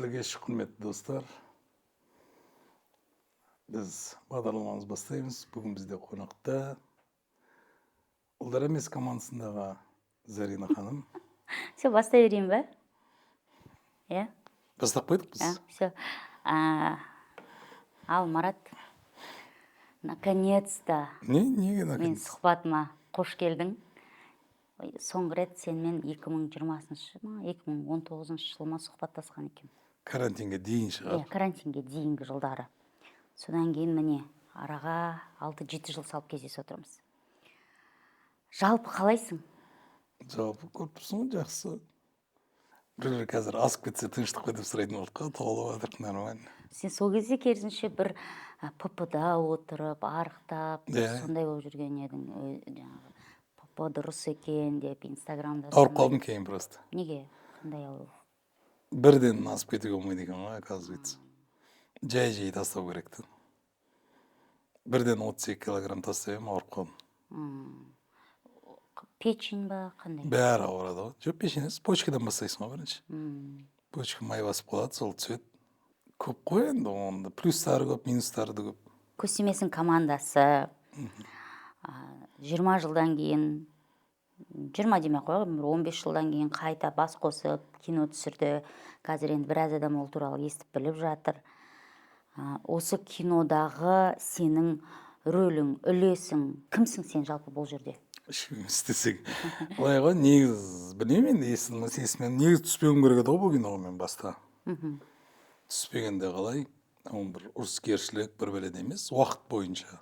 Қайырлы кеш, құрметті достар! Біз бағдарламамызды бастаймыз. Бүгін бізде қонақта «Ұлдар емес» командасындағы Зарина ханым. Все, бастай берейін ба, иә? Бастап қойдық біз. Все. Ал, Марат, наконец-то Не, неге мен наконец? сұхбатыма қош келдің. Ой, соңғы рет сенімен 2020 ма, 2019 жылы ма сұхбаттасқан екенмін. Карантинге дейін шығар. Иә, карантинге дейінгі жылдары. Содан кейін, міне, араға 6-7 жыл салып кездесіп отырмыз. Жалпы, қалайсың? Жалпы, көріп тұрсың ғой, жақсы. Біреулер қазір асып кетсе, тыныштық қой деп сұрайтын болдық қой. Толып жатырық, нормально. Сен сол кезде керісінше бір ПП-да отырып, арықтап, бір сондай болып жүрген едің. Жаңағы ПП дұрыс екен деп инстаграмда. Ауырып сондай. қалдым кейін просто. Неге, қандай ауру? Бірден асып кетуге болмайды екен ғой, оказывается. Жай жай тастау керек та. Бірден 32 килограмм тастап едім, ауырып қалдым. Печень ба, қандай? Бәрі ауырады ғой. Жоқ, печень емес, почкадан бастайсың ғой бірінші. Почка май басып қалады, сол түседі. Көп қой енді, оның да плюстары көп, минустары да көп. «Көз тимесін» командасы 20 жылдан кейін, 20 демей ақ қояйық, бір 15 жылдан кейін қайта бас қосып кино түсірді. Қазір енді біраз адам ол туралы естіп, біліп жатыр. Осы кинодағы сенің рөлің, үлесің, кімсің сен жалпы бұл жерде? Ешкім емес десек, былай ғой негізі, білмеймін енді, естідім естімедім. Негізі түспеуім керек еді ғой бұл киноға мен баста. Түспегенде қалай, ол бір ұрыскершілік, бір бәле емес, уақыт бойынша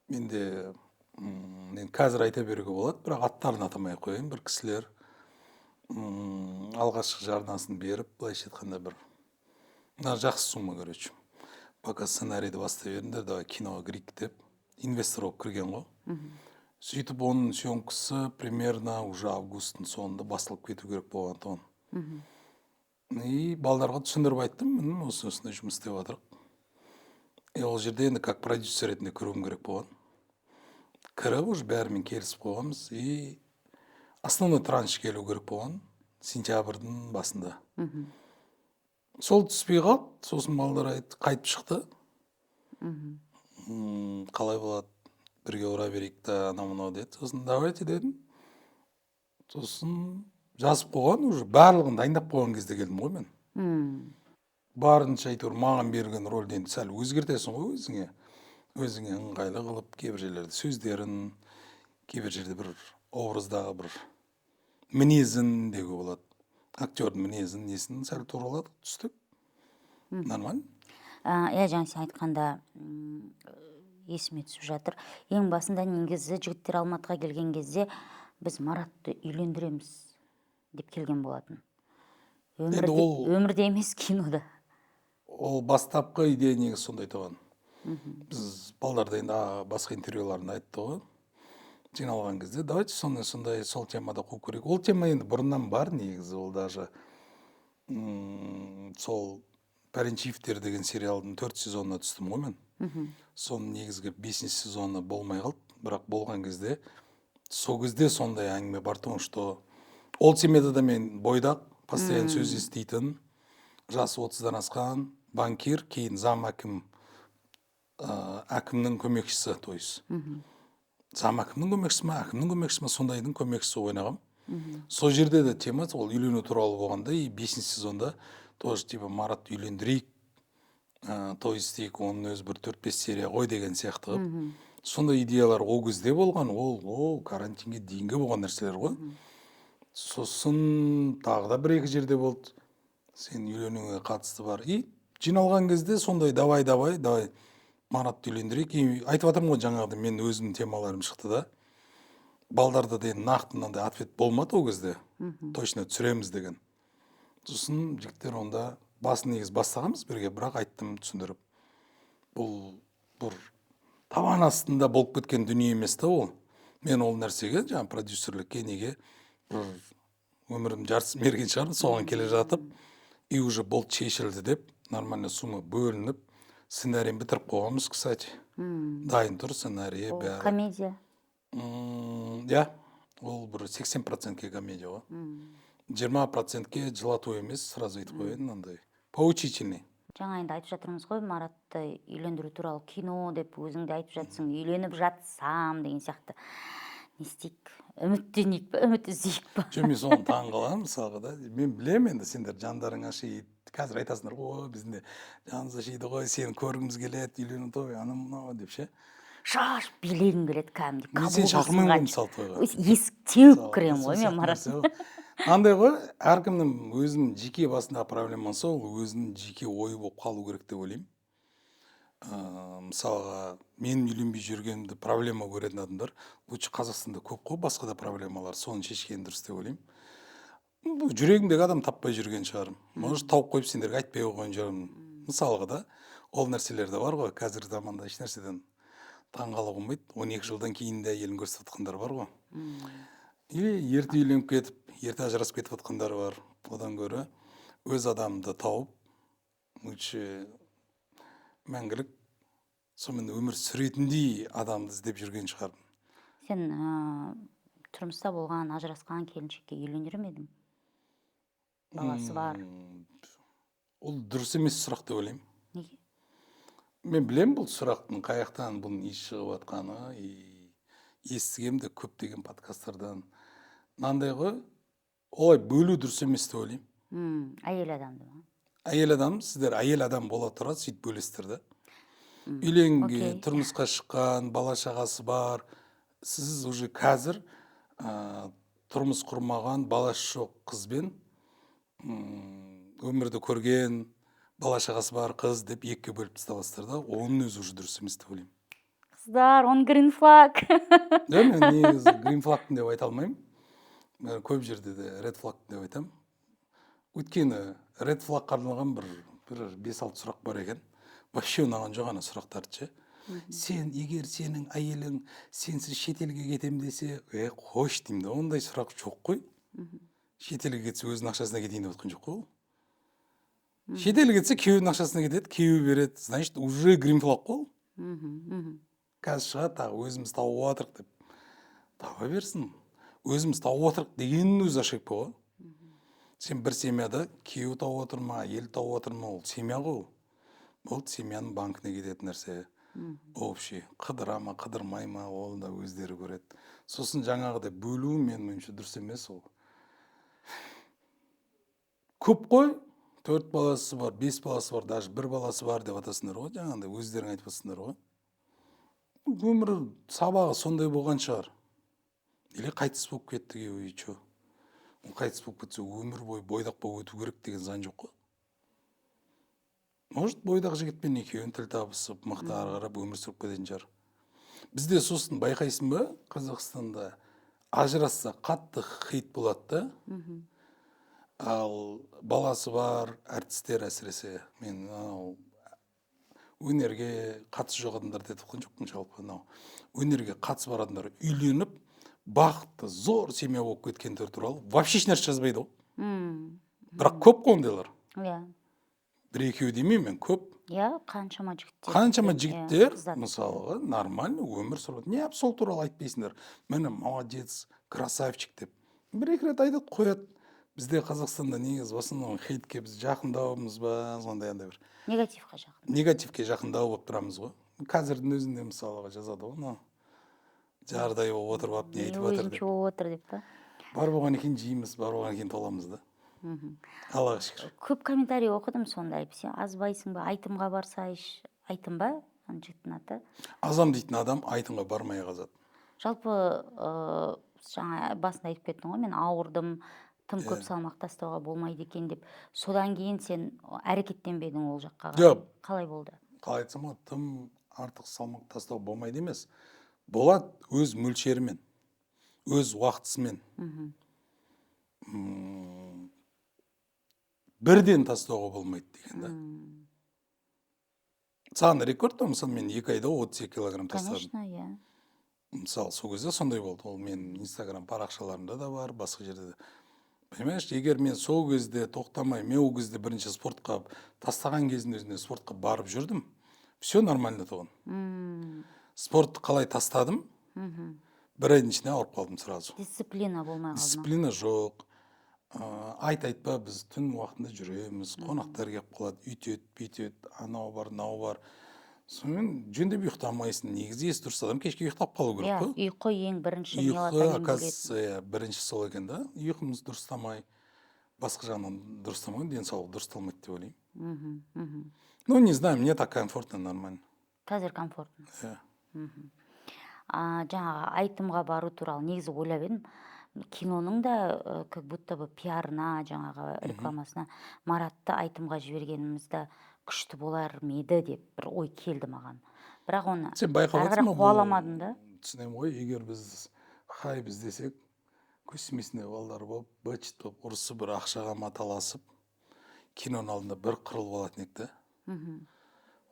менде енді қазір айта беруге болады, бірақ аттарын атамай ақ қояйын, бір кісілер алғашқы жарнасын беріп, былайша айтқанда, бір мына жақсы сумма, короче, пока сценарийді бастай беріңдер, давай киноға кірейік деп инвестор болып кірген ғой. Сөйтіп, оның съемкасы примерно уже августтың соңында басталып кету керек болған тұғын. И балдарға түсіндіріп айттым: міне, осы осындай жұмыс істеп жатырық. И ол жерде енді как продюсер ретінде кіруім керек болған. Кіріп, уже бәрімен келісіп қойғанбыз, и основной транш келу керек болған сентябрьдің басында. Сол түспей қалды. Сосын балдар айтты, қайтып шықты: Қалай болады, бірге ұра берейік та, анау мынау деді. Сосын давайте дедім. Сосын жазып қойған, уже барлығын дайындап қойған кезде келдім ғой мен. Барынша әйтеуір маған берілген рөлді енді сәл өзгертесің ғой, өзіңе ыңғайлы қылып, кейбір жерлерде сөздерін, кейбір жерде бір образдағы бір мінезін деуге болады, актердің мінезін, несін сәл тураладық, түстік, нормально. Иә, жаңа сен айтқанда есіме түсіп жатыр. Ең басында негізі жігіттер Алматыға келген кезде біз Маратты үйлендіреміз деп келген болатын. Өмірде, өмірде емес, кинода. Ол бастапқы идея негізі сондай тұғын. Біз балдар да енді басқа интервьюларында айтты ғой жиналған кезде: давайте сондай сондай сол темада қуып көрейік. Ол тема енді бұрыннан бар негізі. Ол даже сол «Пәленшеевтер» деген сериалдың төрт сезонына түстім ғой мен. Соның негізгі бесінші сезоны болмай қалды, бірақ болған кезде, сол кезде сондай әңгіме бар тұғын, что ол темада да мен бойдақ, постоянно сөз еститін, жасы 30-дан асқан банкир, кейін зам әкім, әкімнің көмекшісі, то есть зам әкімнің көмекшісі ма, әкімнің көмекшісі ма, сондайдың көмекшісі ойнағанмын. Сол жерде де тема ол үйлену туралы болғанда, и бесінші сезонда тоже типа Маратты үйлендірейік, той істейік, оның өзі бір төрт бес серия ғой деген сияқты қылып, сондай идеялар ол кезде болған. Ол карантинге дейінгі болған нәрселер ғой. Сосын тағы да бір екі жерде болды, сен үйленуіңе қатысты бар. И жиналған кезде сондай: давай, давай, давай Маратты үйлендірейік. И айтып жатырмын ғой, жаңағыдай мен өзімнің темаларым шықты да. Балдарда да енді нақты мынандай ответ болмады ол кезде, точно түсіреміз деген. Сосын жігіттер онда басын негізі бастағанбыз бірге, бірақ айттым түсіндіріп: бұл бір табан астында болып кеткен дүние емес та ол. Мен ол нәрсеге, жаңағы продюсерлікке, неге, бір өмірімнің жартысын берген шығармын соған келе жатып. И уже болды, шешілді деп, нормально сумма бөлініп, сценарийін бітіріп қойғанбыз, кстати, дайын тұр сценарийі, Ол бәрі. комедия? Иә, ол бір 80%-ке комедия ғой, 20%-ке жылату емес, сразу айтып қояйын мынандай. Поучительный. Жаңа енді айтып жатырмыз ғой, Маратты үйлендіру туралы кино деп, өзің де айтып жатсың, үйленіп жатсам деген сияқты. Не істейік, үміттенейік па, үміт үзейік па? Жоқ, мен соны таң қаламын мысалға да. Мен білемін енді, сендер жандарың ашиды, қазір айтасыңдар ғой: «Біздің де жанымыз ашиды ғой, сені көргіміз келеді, үйлену той, анау мынау деп ше. Шашып билегім келеді кәдімгідей. Мен сені шақырмаймын ғой мысалы тойға. Есік теуіп кіремін Сол ғой мен, сияқты Марат. нәрсе ғой. Андай ғой, әркімнің өзінің жеке басындағы проблемасы, ол өзінің жеке ойы болып қалу керек деп ойлаймын. Мысалға, мен үйленбей жүргенімді проблема көретін адамдар лучше Қазақстанда көп қой, басқа да проблемалар, соны шешкен дұрыс деп ойлаймын. Бұл жүрегімдегі адам таппай жүрген шығармын, может, тауып қойып, сендерге айтпай қойған шығармын мысалға да. Ол нәрселер де бар ғой. Қазіргі заманда еш нәрседен таңғалуға болмайды. 12 жылдан кейін де әйелін көрсетіп жатқандар бар ғой или ерте үйленіп кетіп, ерте ажырасып кетіп жатқандар бар. Одан гөрі өз адамды тауып, лучше мәңгілік сонымен өмір сүретіндей адамды іздеп жүрген шығармын. Сен тұрмыста болған, ажырасқан келіншекке үйленер ме едің, баласы бар? Ол дұрыс емес сұрақ деп ойлаймын. Неге? Мен білемін бұл сұрақтың қай жақтан, бұның иісі шығып жатқаны, и естігемін де көптеген подкасттардан. Мынандай ғой, олай бөлу дұрыс емес деп ойлаймын. Әйел адамды ма? Әйел адам, сіздер әйел адам бола тұра сөйтіп бөлесіздер да. Үйленген, тұрмысқа шыққан, бала шағасы бар, сіз уже қазір тұрмыс құрмаған, баласы жоқ қызбен өмірді көрген, бала шағасы бар қыз деп екіге бөліп тастап да, оның өзі уже дұрыс емес деп ойлаймын. Қыздар, он green flag. Жоқ, мен негізі green flag пын деп айта алмаймын. Мен көп жерде де red flag деп айтамын, өйткені red flag қа арналған бір бес алты сұрақ бар екен. Вообще ұнаған жоқ ана сұрақтарды ше. Сен егер сенің әйелің сенсіз шетелге кетемін десе, е, қойшы деймін да, ондай сұрақ жоқ қой. Шетелге кетсе, өзінің ақшасына кетейін деп жатқан жоқ қой. Ол шетелге кетсе, күйеуінің ақшасына кетеді, күйеуі береді, значит, уже green flag қой ол. мхм мхм Қазір шығады тағы, өзіміз тауып жатырық деп. Таба берсін. Өзіміз тауып жатырық дегеннің өзі ошибка ғой. Сен бір семьяда күйеу тауып отыр ма, әйел тауып отыр ма, ол семья ғой. Ол болды, семьяның банкіне кететін нәрсе общий. Қыдыра ма, қыдырмай ма, оны да өздері көреді. Сосын жаңағыдай бөлу, менің ойымша, дұрыс емес. Ол көп қой, төрт баласы бар, бес баласы бар, даже бір баласы бар деп атасыңдар ғой, жаңағыдай өздерің айтып жатсыңдар ғой. Өмір сабағы сондай болған шығар или қайтыс болып кетті күйеуі, и че? Ол қайтыс болып кетсе, өмір бойы бойдақ болып өту керек деген заң жоқ қой. Может, бойдақ жігітпен екеуін тіл табысып, мықты ары қарап өмір сүріп кететін шығар. Бізде сосын байқайсың ба, Қазақстанда ажырасса, қатты хейт болады да. Ал баласы бар әртістер әсіресе, мен анау өнерге қатысы жоқ адамдарды айтып жатқан жоқпын, жалпы мынау өнерге қатысы бар адамдар үйленіп, бақытты, зор семья болып кеткендер туралы вообще ешнәрсе жазбайды ғой. Бірақ көп қой ондайлар. Бір екеу демеймін мен, көп. Иә, қаншама жігіттер. Қаншама иә, жігіттер қыздар. мысалға, нормально өмір сүріп, неғып сол туралы айтпайсыңдар, міне, молодец, красавчик деп? Бір екі рет айтады, қояды. Бізде Қазақстанда негізі в основном хейтке біз жақындаумыз ба, сондай андай бір Негативқа жақын. Негативке жақындау болып тұрамыз ғой. Қазірдің өзінде мысалға жазады ғой, мынау жардай болып отырып алып не айтып жатыр Өзінше деп. болып отыр деп па? Бар болғаннан кейін жейміз, бар болғаннан кейін толамыз да, Аллаға шүкір. Көп комментарий оқыдым сондай: сен азбайсың ба, Айтымға барсайшы. Айтым ба ана жігіттің аты? Азам дейтін адам Айтынға бармай ақ азады. Жалпы жаңа басында айтып кеттің ғой, мен ауырдым, тым көп салмақ тастауға болмайды екен деп. Содан кейін сен әрекеттенбедің ол жаққа қарай. Жоқ. Қалай болды? Қалай айтсам болады, тым артық салмақ тастау болмайды емес, болады, өз мөлшерімен, өз уақытысымен. Бірден тастауға болмайды деген да. Саған рекорд па, мысалы, мен 2 айда 32 килограмм тастадым. Конечно, иә. Мысалы, сол кезде сондай болды. Ол менің Инстаграм парақшаларымда да бар, басқа жерде де, понимаешь? Егер мен сол кезде тоқтамай, мен ол кезде бірінші спортқа тастаған кездің өзінде спортқа барып жүрдім, все нормально тұғын. Спортты қалай тастадым, бір айдың ішінде ауырып қалдым сразу. Дисциплина болмай қалды ма? Дисциплина жоқ. Айт айтпа, біз түн уақытында жүреміз, қонақтар келіп қалады, үйтеді, бүйтеді, анау бар, мынау бар. Сонымен жөндеп ұйықтамайсың. Негізі есі дұрыс адам кешке ұйықтап қалу керек Иә, қой. Ұйқы ең бірінші Ұйқы, мелатонин оказывается, бөлетін. Иә, бірінші сол екен да. Ұйқымыз дұрыстамай, басқа жағынан дұрыстамай, денсаулық дұрысталмайды деп ойлаймын. мхм мхм Ну, не знаю, мне так комфортно, нормально. Қазір комфортно. Иә. А, жаңағы айтымға бару туралы негізі ойлап едім, киноның да как будто бы пиарына, жаңағы рекламасына Маратты айтымға жібергеніміз да күшті болар ма еді деп бір ой келді маған, бірақ оны Сен байқап ары отырсың қарай ба, бұл қуаламадым да. Түсінемін ғой, егер біз хайп іздесек, көз тимесін балалар болып, быт болып ұрысып, бір ақшаға маталасып, киноның алдында бір қырылып алатын едік та.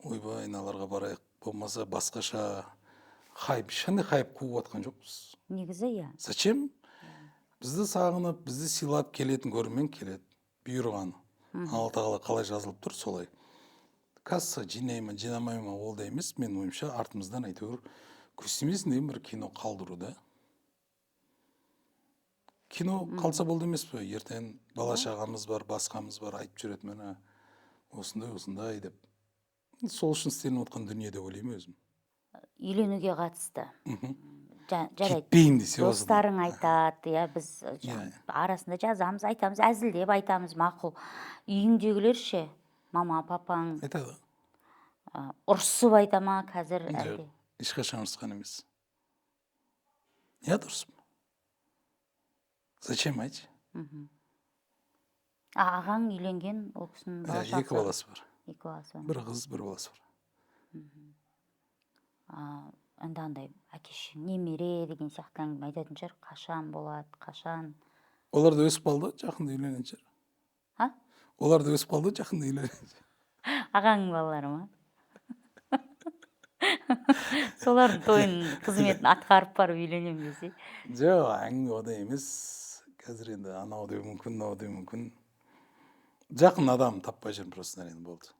Ойбай, мыналарға барайық, болмаса басқаша хайп, ешқандай хайп қуып жатқан жоқпыз. Негізі, иә. Зачем? Бізді сағынып, бізді сыйлап келетін көрермен келеді, бұйырғаны. Алла Тағала қалай жазылып тұр, солай. Касса жинай ма, жинамай ма, ол да емес, менің ойымша, артымыздан әйтеуір көз тимесін деген бір кино қалдыру да. Кино қалса болды емес пе? Ертең бала шағамыз бар, басқамыз бар, айтып жүреді, міне, осындай, осындай деп. Сол үшін істелініп отқан дүние деп ойлаймын өзім. Үйленуге қатысты. Жарайды. Кетпеймін десе осыны. Достарың айтады, иә, біз Иә. арасында жазамыз, айтамыз, әзілдеп айтамыз, мақұл. Үйіңдегілер ше, мама, папаң? Айтады. Ұрысып айта ма қазір Жоқ, әлде? ешқашан ұрысқан емес. Не ұрысып? Зачем, айтшы? А, ағаң үйленген, ол кісінің бала Иә, екі шағасы бар? Баласы бар. Екі баласы бар. Бір қыз, бір баласы бар. А, енді андай әке шешең немере деген сияқты әңгіме айтатын шығар, қашан болады, қашан? Олар да өсіп қалды, жақында үйленетін шығар. А? Олар да өсіп қалды, жақында үйленетін шығар. Ағаңның балалары ма? Солардың тойын, қызметін атқарып барып үйленемін десе. Жоқ, әңгіме ода емес. Қазір енді анау деуі мүмкін, мынау деуі мүмкін. Жақын адам таппай жүрмін просто, енді болды.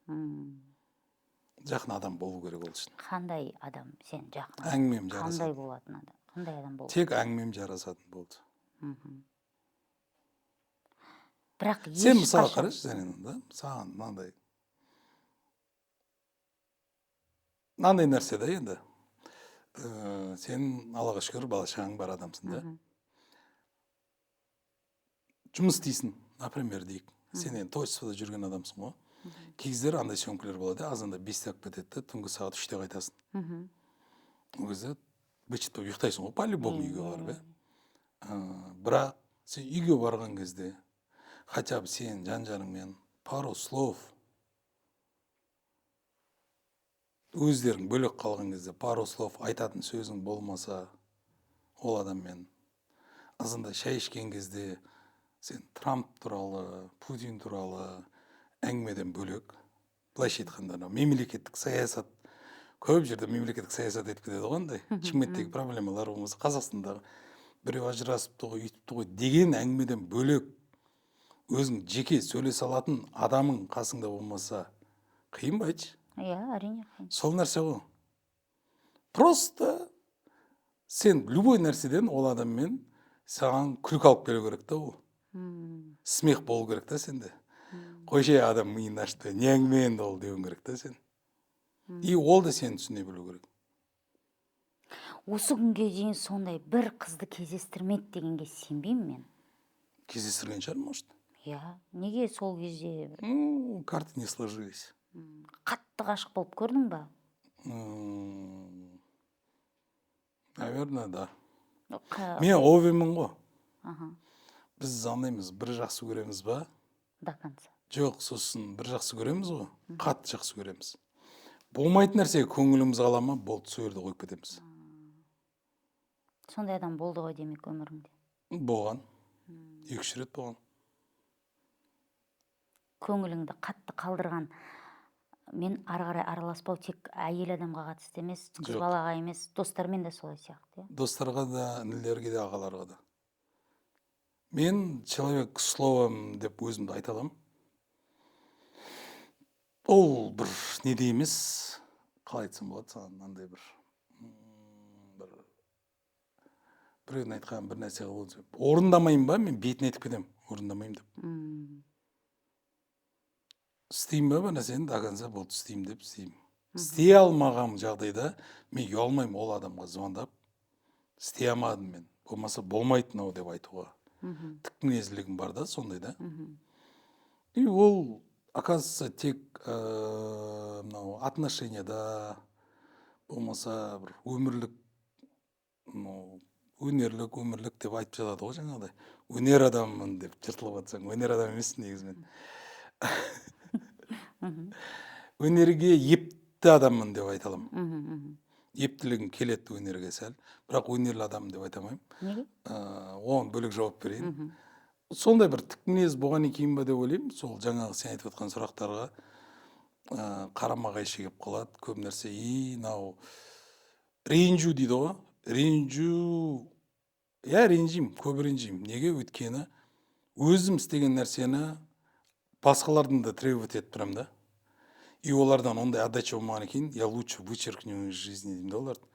Жақын адам болу керек ол үшін. Қандай адам сен жақын адам? Әңгімем Қандай жарасатын. болатын адам, қандай адам болу? Тек әңгімем жарасатын болды. Бірақ Сен, мысалы, ешқашан- қарашы, Зарина, да, саған мынандай мынандай нәрсе да енді. Сен, Аллаға шүкір, бала шағаң бар адамсың да. Жұмыс істейсің, например, дейік. Сен енді творчествода жүрген адамсың ғой. Кей кездері андай съемкалар болады, азанда 5-те алып кетеді да, түнгі сағат 3-те қайтасың. Ол кезде быт болып ұйықтайсың ғой, по любому үйге барып, иә. Бірақ сен үйге барған кезде хотя бы сен жан жарыңмен пару слов, өздерің бөлек қалған кезде пару слов айтатын сөзің болмаса, ол адаммен азанда шай ішкен кезде сен Трамп туралы, Путин туралы әңгімеден бөлек, былайша айтқанда, анау мемлекеттік саясат, көп жерде мемлекеттік саясат айтып кетеді ғой, андай Шымкенттегі проблемалар болмаса Қазақстандағы біреу ажырасыпты ғой, үйтіпті ғой деген әңгімеден бөлек өзің жеке сөйлесе алатын адамың қасыңда болмаса, қиын ба, айтшы? Иә, әрине, қиын. Сол нәрсе ғой. Просто сен любой нәрседен ол адаммен саған күлкі алып келу керек та ол. Смех болу керек та сенде. Қойшы, адам миын ашты, не әңгіме енді ол деуің керек та сен. И ол да сені түсіне білу керек. Осы күнге дейін сондай бір қызды кездестірмеді дегенге сенбеймін мен. Кездестірген шығар, может. Иә, неге сол кезде? Ну, карты не сложились. Қатты ғашық болып көрдің ба? Наверное, да. Мен овенмін ғой. Біз андаймыз, бір жақсы көреміз ба? До конца. Жоқ, сосын бір жақсы көреміз ғой, қатты жақсы көреміз. Болмайтын нәрсеге көңіліміз қала ма, болды, сол жерде қойып кетеміз. Сондай адам болды ғой демек өміріңде. Болған. 2-3 рет болған. Көңіліңді қатты қалдырған мен ары қарай араласпау тек әйел адамға қатысты емес, қыз Жоқ. балаға емес, достармен де солай сияқты, иә? Достарға да, інілерге де, ағаларға да. Мен человек словом деп өзімді айта аламын. Ол бір неде емес, қалай айтсам болады саған, мынандай бір біреудің айтқан бір нәрсе қабыл, орындамаймын ба, мен бетіне айтып кетемін. Орындамаймын деп. Істеймін ба бір нәрсені до конца, болды, істеймін деп істеймін. Істей алмаған жағдайда мен ұялмаймын ол адамға звондап, істей алмадым мен, болмаса болмайды мынау деп айтуға. Тік мінезділігім бар да сондай да. И ол, оказывается, тек мынау отношенияда болмаса бір өмірлік, мынау өнерлік, өмірлік деп айтып жатады ғой жаңағыдай, өнер адамымын деп жыртылып жатсаң, өнер адамы емеспін негізі мен. Өнерге епті адаммын деп айта аламын. мхм, мхм. Ептілігім келеді өнерге сәл, бірақ өнерлі адаммын деп айта алмаймын. Неге? Оған бөлек жауап берейін. Сондай бір тік мінез болғаннан кейін ба деп ойлаймын, сол жаңағы сен айтып отқан сұрақтарға қарама қайшы келіп қалады көп нәрсе. И мынау ренжу дейді ғой, ренжу, иә, ренжимін, көп ренжимін. Неге? Өйткені өзім істеген нәрсені басқалардан да требовать етіп тұрамын да, и олардан ондай отдача болмағаннан кейін я лучше вычеркну из жизни деймін да оларды.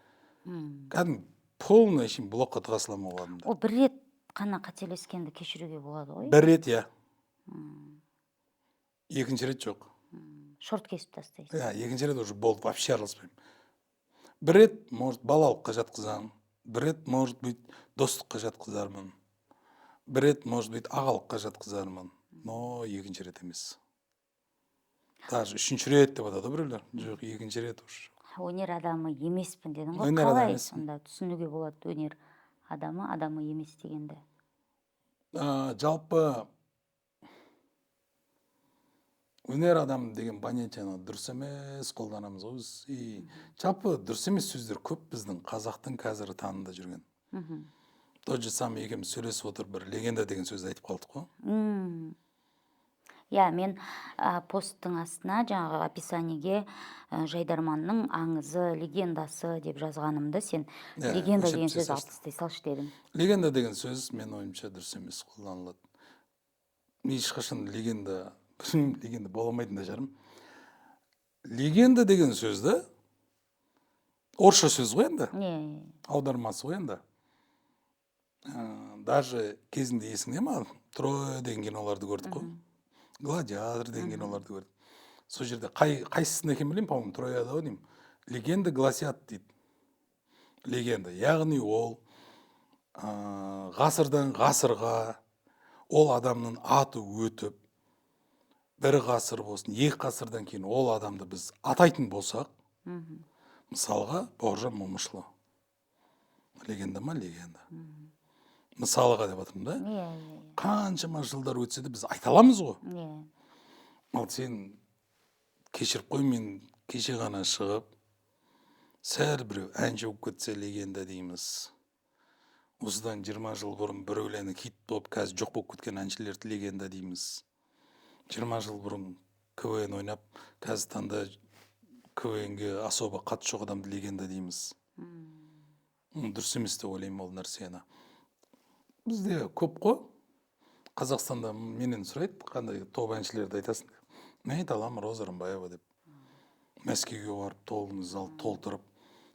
Кәдімгі полный әшейін блокқа тыға саламын ол адамды. Ол бір рет қана қателескенді кешіруге болады ғой. Бір рет, иә, екінші рет жоқ. Шорт кесіп тастайсың. Иә, екінші рет уже болды, вообще араласпаймын. Бір рет, может, балалыққа жатқызамын, бір рет, может быть, достыққа жатқызармын, бір рет, может быть, ағалыққа жатқызармын, но екінші рет емес. Даже үшінші рет деп жатады ғой біреулер, жоқ, екінші рет уже. Өнер адамы емеспін дедің ғой. Өнер адамы Қалай емеспін. сонда түсінуге болады өнер адамы емес дегенді? Жалпы өнер адам деген понятияны дұрыс емес қолданамыз ғой біз. И жалпы дұрыс емес сөздер көп біздің қазақтың қазіргі танымда жүрген. Тот же самый екеуміз сөйлесіп отырып, бір легенда деген сөзді айтып қалдық қой. Иә, мен посттың астына, жаңағы описаниеге «Жайдарманның аңызы, легендасы» деп жазғанымды сен Иә, «легенда» өшіріп деген сөзді тастай. алып тастай салшы дедің. Легенда деген сөз, менің ойымша, дұрыс емес қолданылады. Мен ешқашан легенда, білмеймін, легенда бола алмайтын да шығармын. Легенда деген сөзді, орысша сөз ғой енді, Не? Аудармасы ғой енді. Даже кезінде, есіңде ма, «Троя» деген киноларды көрдік қой, «Гладиатор» деген киноларды көрдік. Сол жерде қай қайсысында екенін білмеймін, по моему, «Трояда» ғой деймін, «легенда гласят» дейді. Легенда, яғни ол ғасырдан ғасырға ол адамның аты өтіп, бір ғасыр болсын, 2 ғасырдан кейін ол адамды біз атайтын болсақ. Мысалға, Бауыржан Момышұлы легенда ма? Легенда, мысалға деп жатырмын да. иә иә Қаншама жылдар өтсе де, біз айта аламыз ғой. Ал сен, кешіріп қой, мен кеше ғана шығып, сәл біреу әнші болып кетсе, легенда дейміз. Осыдан 20 жыл бұрын бір өлеңі хит болып, қазір жоқ болып кеткен әншілерді легенда дейміз. 20 жыл бұрын КВН ойнап, қазіргі таңда КВН-ге особо қатысы жоқ адамды легенда дейміз. Дұрыс емес деп ойлаймын ол нәрсені. Бізде көп қой Қазақстанда. Менен сұрайды, қандай топ әншілерді айтасың деп. Мен айта аламын Роза Рымбаева деп. Мәскеуге барып, толы зал толтырып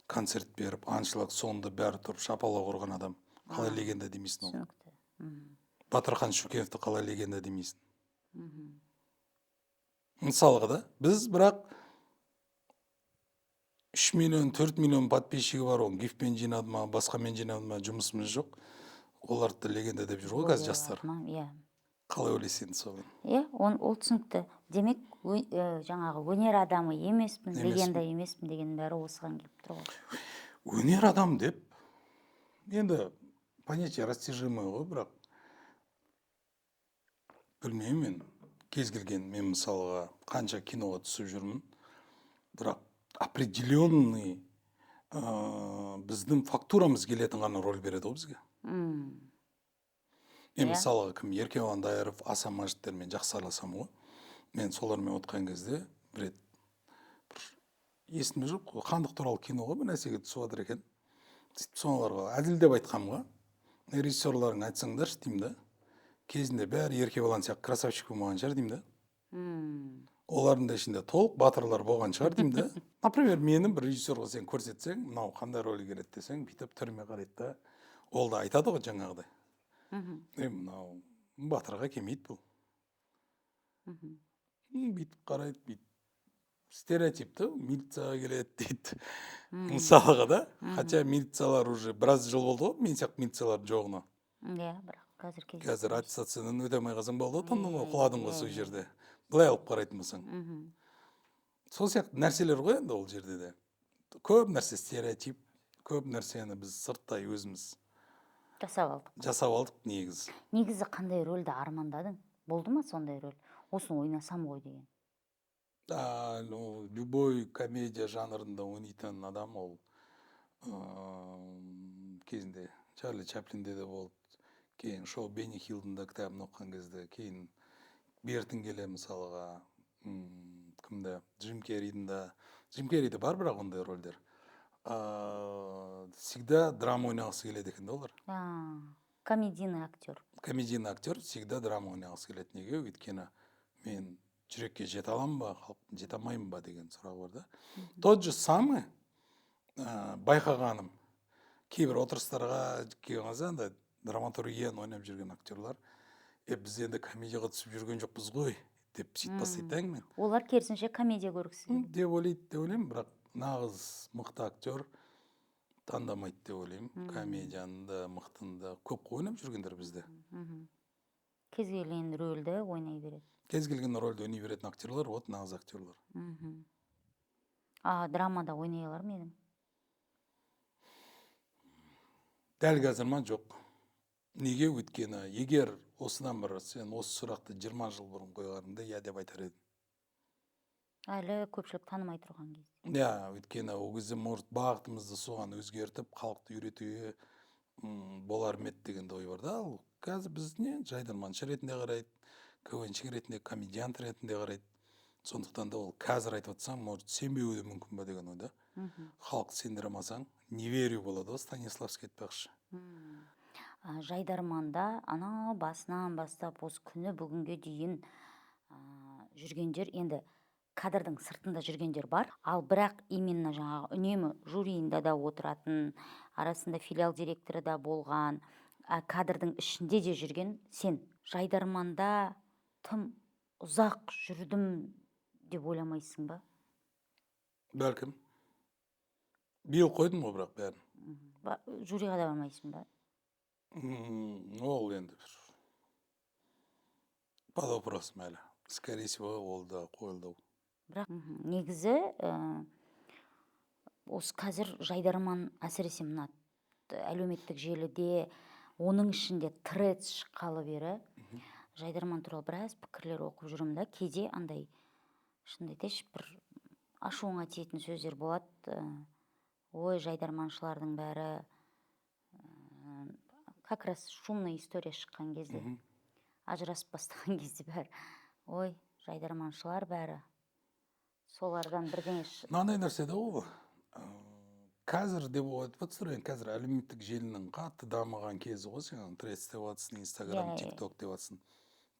концерт беріп, аншлаг, соңында бәрі тұрып шапалақ ұрған адам. Қалай легенда демейсің ол? Түсінікті. Батырхан Шүкеновті қалай легенда демейсің, мысалға да? Біз бірақ 3 миллион, 4 миллион подписчигі бар, оны гифпен жинады ма, басқамен жинады ма, жұмысымыз жоқ, оларды да легенда деп жүр ғой қазір жастар. Иә. Қалай ойлайсың енді соған? Иә, ол түсінікті. Демек, жаңағы өнер адамы емеспін, Емеспін. легенда емеспін деген бәрі осыған келіп тұр ғой. Өнер адам деп енді понятие растяжимое ғой, бірақ білмеймін мен, кез келген, мен мысалға қанша киноға түсіп жүрмін, бірақ определенный біздің фактурамыз келетін ғана роль береді ғой бізге. Мен мысалға, кім, Еркебұлан Дайыров, Аса Мәжиттермен жақсы араласамын ғой. Мен солармен отқан кезде бір рет, бір есімде жоқ, хандық туралы кино ғой, бір нәрсеге түсіп жатыр екен. Сөйтіп соларға әділдеп айтқанмын ғой, режиссерларың айтсаңдаршы деймін да, кезінде бәрі Еркебұлан сияқты красавчик болмаған шығар деймін да. Олардың да ішінде толық батырлар болған шығар деймін да. Например, мені бір режиссерға сен көрсетсең, мынау қандай рөл келеді десең, бүйтіп түріме қарайды да, ол да айтады ғой жаңағыдай: «Е, мынау Батырға келмейді бұл. Бүйтіп қарайды, бүйтіп. Стереотип та, милицияға келеді дейді. Мысалға да, хотя милициялар уже біраз жыл болды ғой, мен сияқты милициялардың жоғына. Иә, бірақ қазір кездесіп Қазір жүрсің. Аттестациядан өте алмай қалсаң болды ғой, тындың ғой, Иә, құладың ғой иә, сол иә. жерде. Былай алып қарайтын болсаң. Сол сияқты нәрселер ғой енді ол жерде де. Көп нәрсе стереотип, көп нәрсені біз сырттай өзіміз жасап алдық. Жасап алдық негізі. Негізі қандай рөлді армандадың? Болды ма сондай рөл? Осыны ойнасам ғой деген. А, ну, любой комедия жанрында ойнайтын адам ол кезінде Чарли Чаплинде де болды, кейін шоу Бенни Хиллдің да кітабын оқыған кезде, кейін бертін келе мысалға кімді, Джим Керридің да, Джим Керриде бар бірақ ондай рөлдер. Всегда драма ойнағысы келеді екен да олар. А, комедийный актер. Комедийный актер всегда драма ойнағысы келеді. Неге? Өйткені мен жүрекке жете аламын ба, халықтың жете алмаймын ба деген сұрақ бар да. Тот же самый байқағаным, кейбір отырыстарға келген кезде андай драматургияны ойнап жүрген актерлар: «Е, біз енді комедияға түсіп жүрген жоқпыз ғой», — деп сөйтіп бастайды да әңгімені. Олар керісінше комедия көргісі келеді. Деп ойлайды деп ойлаймын, бірақ нағыз мықты актер таңдамайды деп ойлаймын. Комедияны да, мықтыны да көп қой ойнап жүргендер бізде. Кез келген рөлді ойнай береді. Кез келген рөлді ойнай беретін актерлар — вот нағыз актерлар. А драмада ойнай алар ма едің? Дәл қазір ма? Жоқ. Неге? Өйткені егер осыдан бір сен осы сұрақты 20 жыл бұрын қойғаныңда, иә деп айтар едім. Әлі көпшілік танымай тұрған кезде. Иә, өйткені ол кезде, может, бағытымызды соған өзгертіп, халықты үйретуге болар ма еді деген де ой бар да. Ал қазір біз не жайдарманшы ретінде қарайды, КВНщик ретінде, комедиант ретінде қарайды. Сондықтан да ол қазір айтып жатсаң, может, сенбеуі де мүмкін ба деген ой да. Халық сендіре алмасаң, не верю болады ғой, Станиславский айтпақшы. А, жайдарманда анау басынан бастап осы күні бүгінге дейін жүргендер, енді кадрдың сыртында жүргендер бар, ал бірақ именно жаңағы үнемі жюриінде да отыратын, арасында филиал директоры да болған, кадрдың ішінде де жүрген сен жайдарманда тым ұзақ жүрдім деп ойламайсың ба? Бәлкім. Биыл қойдым ғой бірақ бәрін. Жюриға да бармайсың ба? Ол енді бір под вопросом әлі, скорее всего, ол да қойылды. Бірақ негізі осы қазір жайдарман, әсіресе мына әлеуметтік желіде, оның ішінде Тредс шыққалы бері жайдарман туралы біраз пікірлер оқып жүрмін да. Кейде андай, шынымды айтайыншы, бір ашуыңа тиетін сөздер болады. Ой, жайдарманшылардың бәрі, как раз шумная история шыққан кезде, ажырасып бастаған кезде, бәрі: «Ой, жайдарманшылар бәрі», солардан бірдеңе Мынандай нәрсе да ол қазір деп айтып отырсыздар. Енді қазір әлеуметтік желінің қатты дамыған кезі ғой. Сен Тредс деп жатрсың, Инстаграм, Иә, иә. Тик Ток деп жатрсың.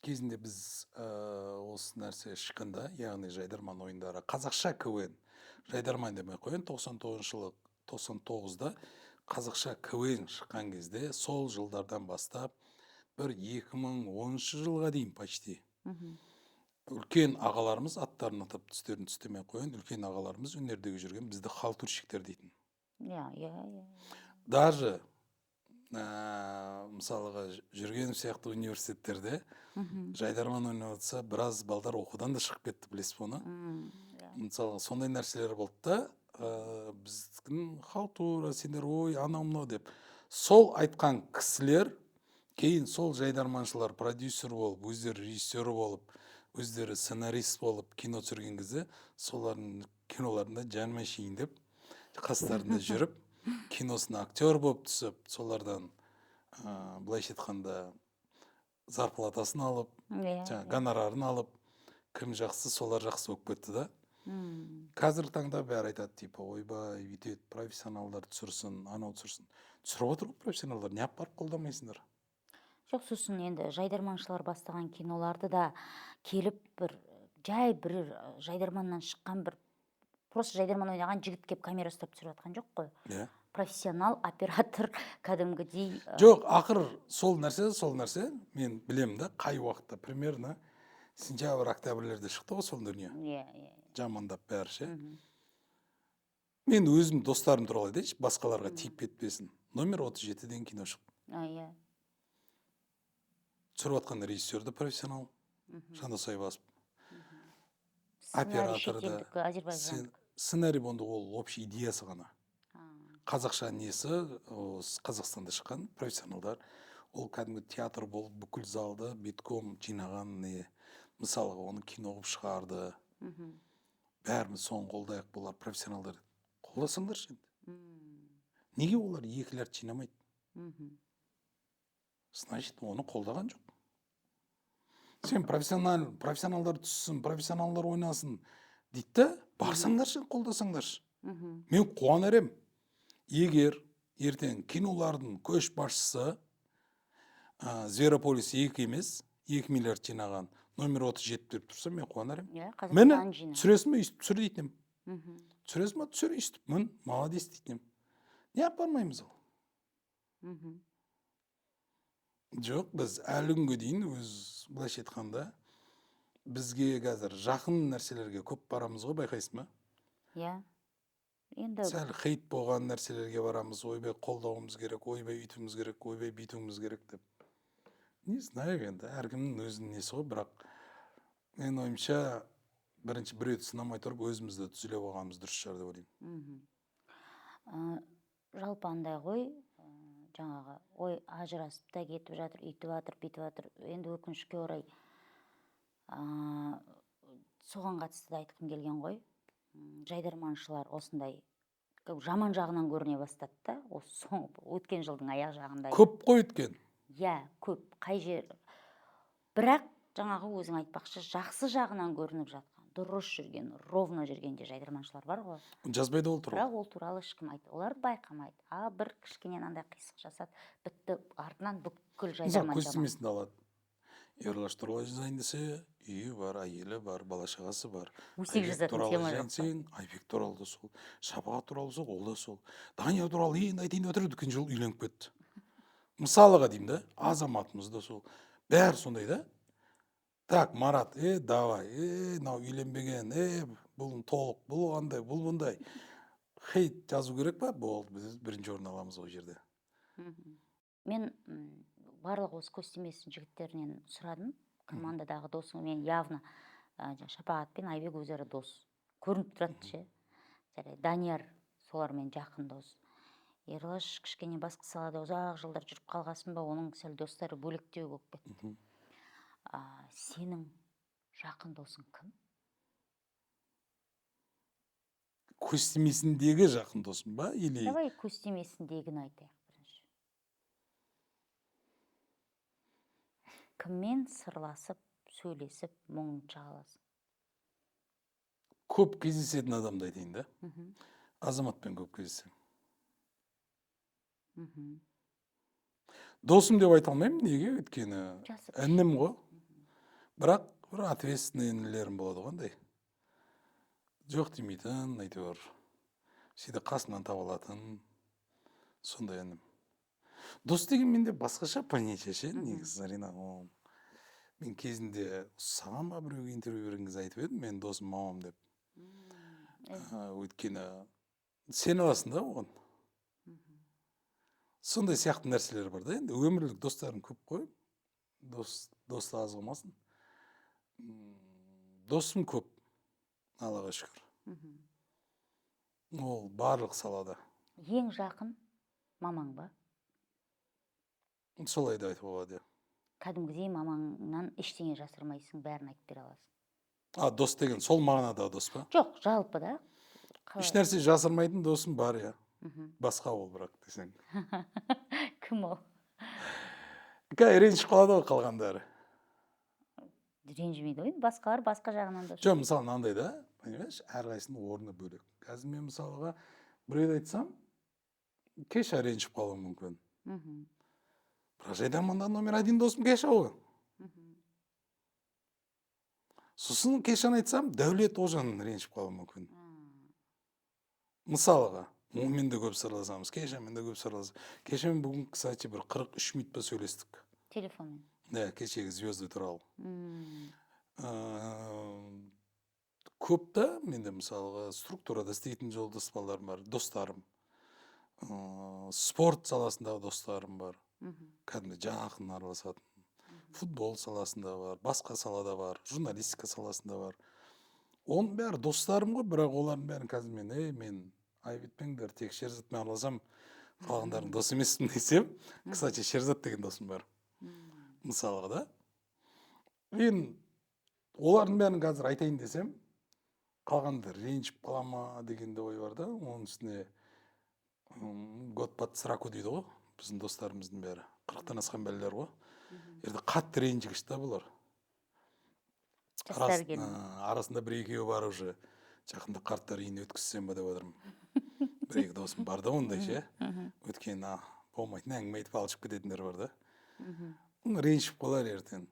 Кезінде біз осы нәрсе шыққанда, яғни жайдарман ойындары, қазақша КВН, жайдарман демей ақ қояйын, 99-жылы, 99-да қазақша КВН шыққан кезде, сол жылдардан бастап бір 2010 жылға дейін почти үлкен ағаларымыз, аттарын атап, түстерін түстемей ақ қояйын, үлкен ағаларымыз, өнердегі жүрген, бізді халтурщиктер дейтін. иә иә иә Даже мысалға, Жүргенов сияқты университеттерде жайдарман ойнап жатса, біраз балдар оқудан да шығып кетті, білесіз бе оны? Иә. Мысалға, сондай нәрселер болды да. Біздің халтура сендер, ой, анау мынау деп. Сол айтқан кісілер кейін, сол жайдарманшылар продюсер болып, өздері режиссер болып, өздері сценарист болып кино түсірген кезде, солардың киноларында жаным әшейін деп қастарында жүріп, киносына актер болып түсіп, солардан былайша айтқанда, зарплатасын алып, жаңағы гонорарын алып, кім жақсы, солар жақсы болып кетті да. Қазіргі таңда бәрі айтады, типа: «Ойбай, бүйтеді, профессионалдар түсірсін, анау түсірсін». Түсіріп отыр ғой профессионалдар, неғып барып қолдамайсыңдар? Жоқ, сосын енді жайдарманшылар бастаған киноларды да келіп, бір жай бір жайдарманнан шыққан, бір просто жайдарман ойнаған жігіт келіп камера ұстап түсіріп жатқан жоқ қой. Профессионал оператор кәдімгідей. Жоқ, ақыр сол нәрсе, сол нәрсе, мен білемін да, қай уақытта, примерно сентябрь, октябрьлерде шықты ғой сол дүние. Иә, иә. Жамандап бәрі ше. Мен өзім достарым туралы айтайыншы, басқаларға тиіп кетпесін. Номер 37 деген кино шықты. Иә. Түсіріп жатқан режиссер де профессионал, Жандос Айбасов. Сценарий Оператор да. шетелдікі, әзербайжандікі. Сценарий болғанда, ол общий идеясы ғана. Қазақша несі, осы Қазақстанда шыққан профессионалдар. Ол кәдімгі театр болып, бүкіл залды битком жинаған не. Мысалға, оны кино қылып шығарды. Бәріміз соны қолдайық, бұлар профессионалдар. Қолдасаңдаршы енді. Неге олар 2 миллиард жинамайды? Значит, оны қолдаған жоқ. Сен профессионал, профессионалдар түссін, профессионалдар ойнасын дейді да, барсаңдаршы, қолдасаңдаршы. Мен қуанар едім. Егер ертең кинолардың көш басшысы «Зверополис 2» емес, 2 миллиард жинаған номер 37 деп тұрса, мен қуанар едім. Иә, Міне, Қазақстан жинаған. түсіресің бе, өйстіп түсір дейтін едім. Түсіресің ба, түсір өйстіп, мін, молодец дейтін едім. Неғып бармаймыз ол? Жоқ, біз әлі күнге дейін өз, былайша айтқанда, бізге қазір жақын нәрселерге көп барамыз ғой, байқайсың ба? Иә. Енді Сәл хейт болған нәрселерге барамыз, ойбай, қолдауымыз керек, ойбай, үйтуіміз керек, ойбай, бүйтуіміз керек деп. Не знаю, енді әркімнің өзінің несі ғой, бірақ менің ойымша, бірінші біреуді сынамай тұрып, өзімізді түзелеп алғанымыз дұрыс шығар деп ойлаймын. Жалпы андай ғой, жаңағы ой, ажырасып та кетіп жатыр, үйтіп жатыр, бүйтіп жатыр. Енді өкінішке орай, соған қатысты да айтқым келген ғой. Жайдарманшылар осындай жаман жағынан көріне бастады да, осы соңғы өткен жылдың аяқ жағында. Көп қой өткен. Иә, көп. Қай жер. Бірақ жаңағы өзің айтпақшы, жақсы жағынан көрініп жатқан, дұрыс жүрген, ровно жүрген де жайдарманшылар бар ғой. Жазбайды ол туралы. Бірақ ол туралы ешкім айт, олар байқамайды. А бір кішкене андай қисық жасады, бітті, артынан бүкіл Мысалы, жайдарман көз жаман. тимесін де алады. Ерлаш туралы жазайын десе, үйі бар, әйелі бар, бала шағасы бар. Өсек Айбек жазатын туралы тема жазайын жоқ па? десең, Айбек туралы да сол, Шапағат туралы сол, ол да сол. Дания туралы енді айтайын деп отыр, өткен жылы үйленіп кетті. Мысалыға деймін да, Азаматымыз да сол. Бәрі сондай да. Так, Марат, давай, мынау үйленбеген, бұл толық, бұл қандай, бұл бұндай. Хейт жазу керек па? Болды, біз бірінші орын аламыз ол жерде. Мен барлық осы көз тимесін жігіттерінен сұрадым. Командадағы досыңмен явно, Шапағат пен Айбек өзара дос. Көрініп тұрады ше. Жарайды, Данияр солармен жақын дос. Ерлаш кішкене басқа салада ұзақ жылдар жүріп қалғасын ба, оның сәл достары бөлектеу болып кетті. Сенің жақын досың кім? Көз тимесіндегі жақын досым ба? Или Давай көз тимесіндегіні айтайық бірінші. Кіммен сырласып, сөйлесіп, мұңын аласың? Көп кездесетін адамды айтайын да. Азаматпен көп кездесемін. Досым деп айта алмаймын, неге? Өйткені Жасы інім ғой. Бірақ бір ответственный інілерім болады ғой андай. Жоқ демейтін, әйтеуір. Всегда қасымнан таба алатын сондай інім. Дос деген менде басқаша понятие ше, негізі, Зарина. Ол мен кезінде саған ба, біреуге интервью берген кезде айтып едім, менің досым мамам деп. Өйткені сене аласың да оған. Сондай сияқты нәрселер бар да енді. Өмірлік достарым көп қой. Дос, досты аз қылмасын. Досым көп. Аллаға шүкір. Ол барлық салада. Ең жақын мамаң ба? Солай да айтуға болады, иә. Кәдімгідей мамаңнан ештеңе жасырмайсың, бәрін айтып бере аласың. А, дос деген сол мағынада дос па? Жоқ, жалпы да. Қалай? Еш нәрсе жасырмайтын досым бар, иә. Басқа ол бірақ десең. Кім ол? Қазір ренжіп қалады ғой қалғандары. Ренжімейді ғой, басқалар басқа жағынан да. Жоқ, мысалы, мынандай да, понимаешь, әрқайсысының орны бөлек. Қазір мен мысалға біреуді айтсам, Кеша ренжіп қалуы мүмкін. Бірақ жайдарманда номер один досым Кеша ғой. Сосын Кешаны айтсам, Дәулет Ожан ренжіп қалуы мүмкін. Мысалға. Онымен де көп сырласамыз, Кешамен де көп сырласамыз. Кешамен бүгін, кстати, бір 43 минут па сөйлестік. Телефонмен? Да, кешегі «Звезды» туралы. Көп та менде, мысалға, структурада істейтін жолдас балаларым бар, достарым, спорт саласындағы достарым бар, кәдімгі жақын араласатын, футбол саласында бар, басқа салада бар, журналистика саласында бар. Оның бәрі достарым ғой, бірақ олардың бәрін қазір мен: «Ей, мен айып етпеңдер, тек Шерзатпен араласамын, қалғандарың дос емеспін», — десем. Кстати, Шерзат деген досым бар, мысалға да. Мен олардың бәрін қазір айтайын десем, қалғандар ренжіп қала ма деген де ой бар да. Оның үстіне год под сраку дейді ғой, біздің достарымыздың бәрі 40-тан асқан бәлелер ғой. Енді қатты ренжігіш та бұлар. Жастар келін. Арасында бір екеуі бар уже, жақында қарттар үйіне өткізсем ба деп отырмын. Бір екі досым бар да ондай ше, өйткені болмайтын әңгіме айтып алып кететіндер бар да. Ренжіп қалар ертең,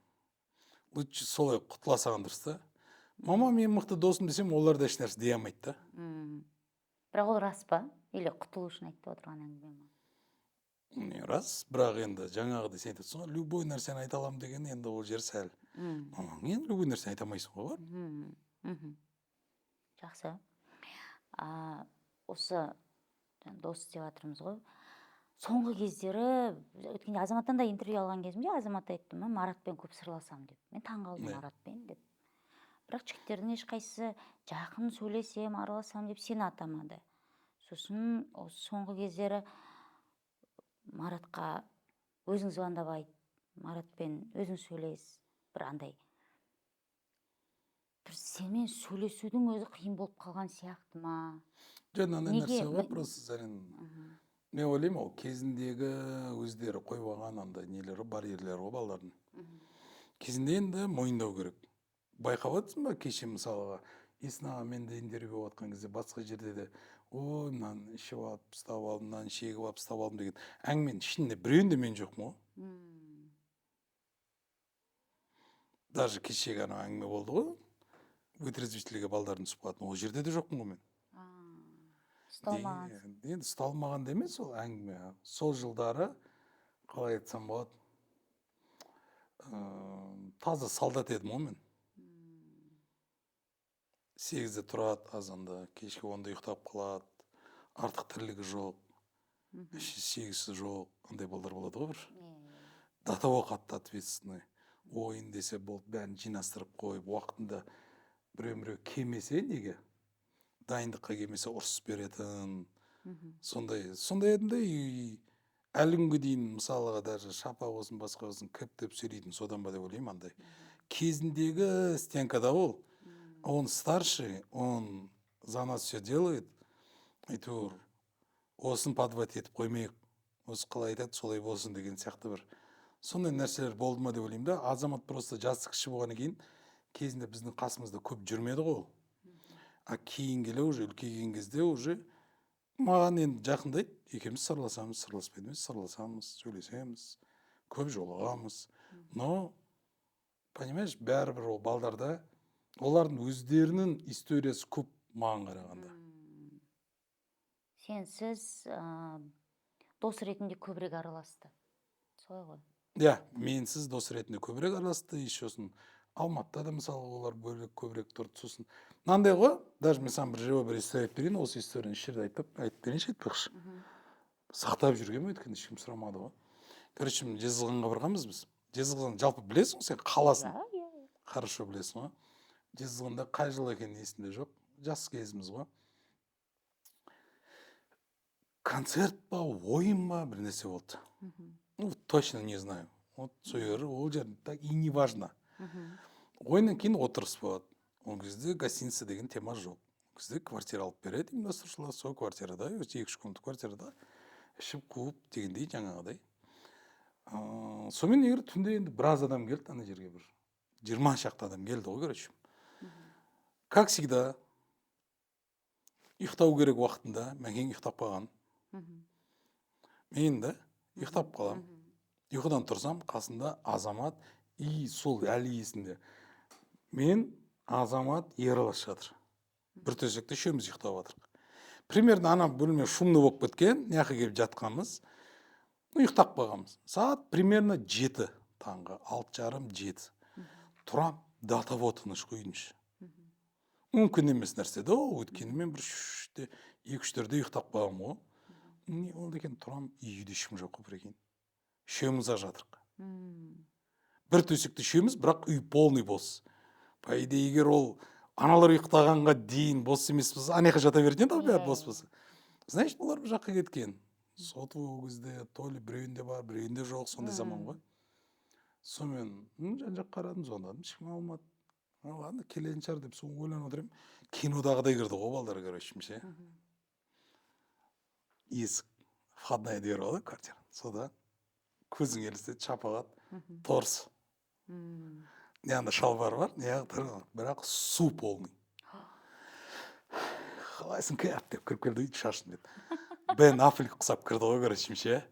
лучше солай құтыла салған дұрыс та. Мама менің мықты досым десем, олар да ешнәрсе дей алмайды да. Бірақ ол рас па или құтылу үшін айтып отырған әңгіме ма? Не, рас, бірақ енді жаңағыдай сен айтып отырсың ғой, любой нәрсені айта аламын деген, енді ол жер сәл мамаң енді любой нәрсені айта алмайсың ғой бар. Жақсы. Осы жаңа дос деп жатырмыз ғой. Соңғы кездері, өткенде Азаматтан да интервью алған кезімде Азамат айтты: «Мен Маратпен көп сырласамын», — деп. Мен таңғалдым. Маратпен деп. Бірақ жігіттердің ешқайсысы жақын сөйлесем, араласамын деп сені атамады. Сосын осы соңғы кездері Маратқа өзің звондап айт, Маратпен өзің сөйлес, бір андай бір сенімен сөйлесудің өзі қиын болып қалған сияқты ма? Жоқ, мынандай Неге? нәрсе ғой просто, Зарин, мен ойлаймын, ол кезіндегі өздері қойып алған андай нелері, барьерлері ғой балалардың кезінде. Енді мойындау керек, байқап отырсың ба, кеше, мысалға, Есін ағамен де интервью болып жатқан кезде, басқа жерде де: «Ой, мынаны ішіп алып ұстап алдым, мынаны шегіп алып ұстап алдым» деген әңгіменің ішінде біреуінде мен жоқпын ғой. Даже кешегі анау әңгіме болды ғой, вытрезвительге балдардың түсіп қалатын, ол жерде де жоқпын ғой мен. Ұсталмаған. Енді ұсталмаған да емес, ол әңгіме сол жылдары, қалай айтсам болады, таза солдат едім ғой мен. 8-де тұрады азанда, кешкі 10-да ұйықтап қалады, артық тірлігі жоқ, шегісі жоқ, андай балдар болады ғой бір. До того қатты ответственный, ойын десе болды, бәрін жинастырып қойып, уақытында біреу міреу келмесе, неге дайындыққа келмесе, ұрысып беретін, сондай едім да. И әлі күнге дейін, мысалға, даже шапа болсын, басқа болсын, кіп деп сөйлейтін содан ба деп ойлаймын. Андай кезіндегі стенкада ол, он старший, он за нас все делает, әйтеуір осын подводить етіп қоймайық, осы қалай айтады, солай болсын деген сияқты бір сондай нәрселер болды ма деп ойлаймын да. Азамат просто жасы кіші болғаннан кейін кезінде біздің қасымызда көп жүрмеді ғой ол, а кейін келе уже үлкейген кезде уже маған енді жақындайды. Екеуміз сырласамыз, сырласпайды емес, сырласамыз, сөйлесеміз, көп жолығамыз. Но понимаешь, бәрібір ол балдарда, олардың өздерінің историясы көп маған қарағанда. Сенсіз дос ретінде көбірек араласты, солай ғой? Иә, менсіз дос ретінде көбірек араласты. Еще сосын Алматыда да, мысалы, олар бөлек көбірек тұрды. Сосын мынандай ғой, даже мен саған бір живой бір история айтып берейін. Осы историяны еш жерде айтып берейінші, айтпақшы, сақтап жүргенмін, өйткені ешкім сұрамады ғой. Короче, Жезқазғанға барғанбыз біз. Жезқазған жалпы білесің ғой сен қаласын. Иә. Хорошо білесің ғой. Жезқазғанда қай жыл екені есімде жоқ, жас кезіміз ғой, концерт па, ойын ба, бір нәрсе болды, ну точно не знаю, вот сол жер, ол жер так и не важно. Ойыннан кейін отырыс болады. Ол кезде гостиница деген тема жоқ, ол кезде квартира алып береді ұйымдастырушылар. Сол квартирада, екі үш комната квартирада ішіп қуып дегендей жаңағыдай. Сонымен егер түнде енді біраз адам келді ана жерге, бір 20 шақты адам келді ғой. Короче, как всегда, ұйықтау керек уақытында Мәкең ұйықтап қалған. Мен де ұйықтап қаламын. Ұйқыдан тұрсам, қасында Азамат, и сол әлі есімде, мен, Азамат, Ералаш жатыр бір төсекте, үшеуміз ұйықтап жатырмық. Примерно ана бөлме шумный болып кеткен, мына жаққа келіп жатқанбыз, ұйықтап қалғанбыз. Сағат примерно 7, таңғы 6:30, 7. Тұрам, до того тыныш қой үйдің іші. Мүмкін емес нәрсе да ол, өйткені мен бір 3-те, екі, үштерде ұйықтап қалғанмын ғой. Не болды екен, тұрам, үйде ешкім жоқ қой, прикинь. Үшеуміз ақ жатырық. Бір төсекте үшеуміз, бірақ үй полный бос. По идее, егер ол аналар ұйықтағанға дейін бос емес болса, ана жаққа жата беретін еді ғой бәрі бос болса. Значит, олар бұл жаққа кеткен. Сотовый ол кезде то ли біреуінде бар, біреуінде жоқ, сондай заман ғой. Сонымен жан жаққа қарадым, звондадым, ешкім алмады. А, ладно, келетін шығар деп соны ойланып отырмын. Кинодағыдай кірді ғой балдар, короче, ше. Есік, входная дверь бар ғой квартира. Сода көзің елестеді, Шапағат, торс. Мына шалбар бар, мына бірақ су полный. «Қалайсың, Кэп?» деп кіріп келді, шашын деп. Бен Аффлек құсап кірді ғой, короче, ше.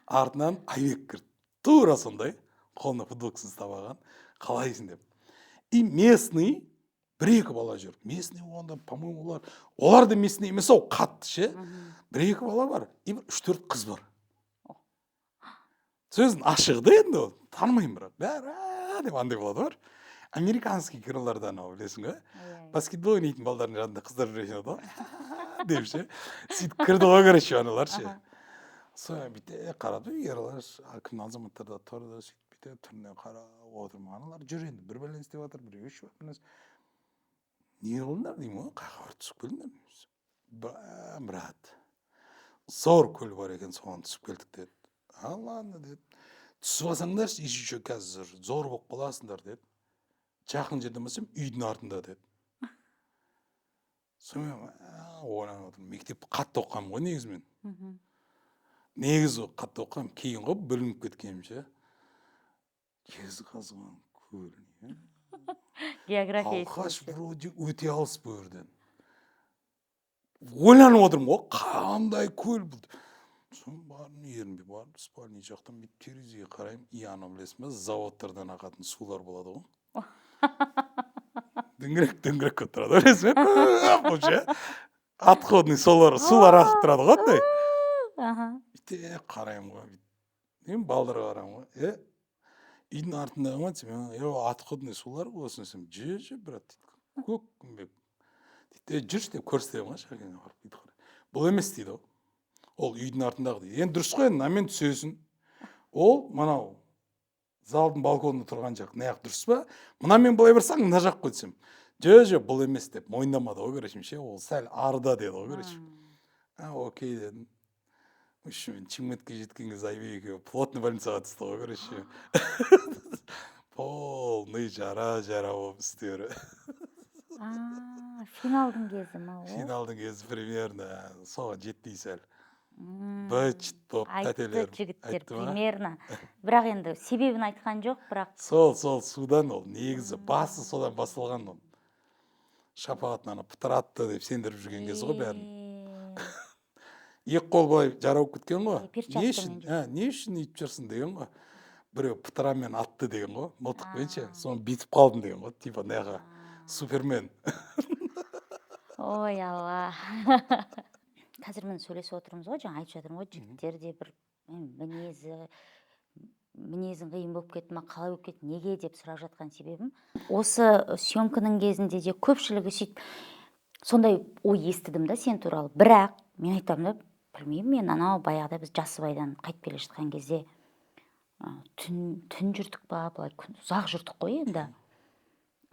Артынан Айбек кірді. Тура сондай, қолына футболкасын ұстап алған. «Қалайсың?» деп. И местный бір екі бала жүр. Местный болғанда, по-моему, олар да местный емес ау, қатты ше. Бір екі бала бар, и бір үш төрт қыз бар. Сөздің ашығы да енді ол. Танымаймын бірақ. Бәрі «А» деп андай болады ғой. Американский киноларда анау білесің ғой. Баскетбол ойнайтын балдардың жанында қыздар жүретін еді ғой деп ше. Сөйтіп кірді ғой, короче, аналар ше. Сонымен бүйтіп қарады ерлар, кім, азаматтар да тұрды, сөйтіп бүйтіп түріне қарап отырмын. Аналар жүр енді, бір бәле істеп жатыр, біреу ішіп жатыр, бір нәрсе. «Не қылдыңдар?» деймін ғой, «Қай жаққа барып түсіп келдіңдер?» «Брат, зор көл бар екен, соған түсіп келдік», — деді. «А, ладно», — деді. «Түсіп алсаңдаршы, еще қазір зор болып қаласыңдар», — деді. «Жақын жерде болсам, үйдің артында», — деді. Сонымен ойланып отырмын. Мектепті қатты оқығанмын ғой негізі мен. Негізі қатты оқығанмын, кейін ғой бүлініп кеткенім ше. Жезқазған көл не? География есіңе Балқаш түседі. Вроде өте алыс бұл жерден. Ойланып отырмын ғой, қандай көл бұл? Соны бардым, ерінбей барып, спальный жақтан бүйтіп терезеге қараймын. И анау, білесің ба, заводтардан ағатын сулар болады ғой, дөңгелек дөңгелек болып тұрады, білесің бе, көп болып ше, отходный сулар, сулар ағып тұрады ғой андай. Бүйтіп қараймын ғой, бүйтіп мен балдарға қараймын ғой: «Е, үйдің артындағы ма?» — десем, «Е, отходный сулар ғой осы», — десем, «Же, же, брат», — дейді, «Көкпеңбек», — дейді. «Е, жүрші», — деп көрсетемін ғой. Шәкеңе барып бүйтіп қараймын. «Бұл емес», — дейді ғой, «ол үйдің артындағы», — дейді. Енді дұрыс қой, енді мынамен түсесің, ол мынау залдың балконында тұрған жақ, мына жақ дұрыс па? Мынамен былай барсаң, мына жақ қой десем, «Жо, жо, бұл емес», — деп мойындамады ғой, короче, ше. «Ол сәл арыда», — деді ғой, короче. «А, окей», — дедім. В общем, Шымкентке жеткен кезде Айбек екеуі плотный больницаға түсті ғой, короче, полный жара жара болып үстері. А, финалдың кезі ма ол? Финалдың кезі, примерно соған жетпей сәл. Быт болып Айтты тәтелерім. жігіттер. Айтты ма? Примерно, бірақ енді себебін айтқан жоқ, бірақ. Сол судан ол негізі, басы содан басталған. Ол Шапағат ана пытыратты деп сендіріп жүрген кезі ғой бәрін. Екі қол былай жара болып кеткен ғой. Перчаткамен «Не үшін жүр. ә, не үшін өйтіп жүрсің?» — деген ғой. «Біреу пытырамен атты», — деген ғой, «мылтықпен ше, соны бүйтіп қалдым», — деген ғой, типа мына супермен. Ой, алла! Қазір міне сөйлесіп отырмыз ғой, жаңа айтып жатырмын ғой, жігіттер де бір мінезің қиын болып кетті ма, қалай болып кетті, неге деп сұрап жатқан себебім, осы съемканың кезінде де көпшілігі сөйтіп сондай ой естідім да сен туралы. Бірақ мен айтамын да, білмеймін, мен анау баяғыда біз Жасыбайдан қайтып келе жатқан кезде түн жүрдік па, былай күн, ұзақ жүрдік қой енді.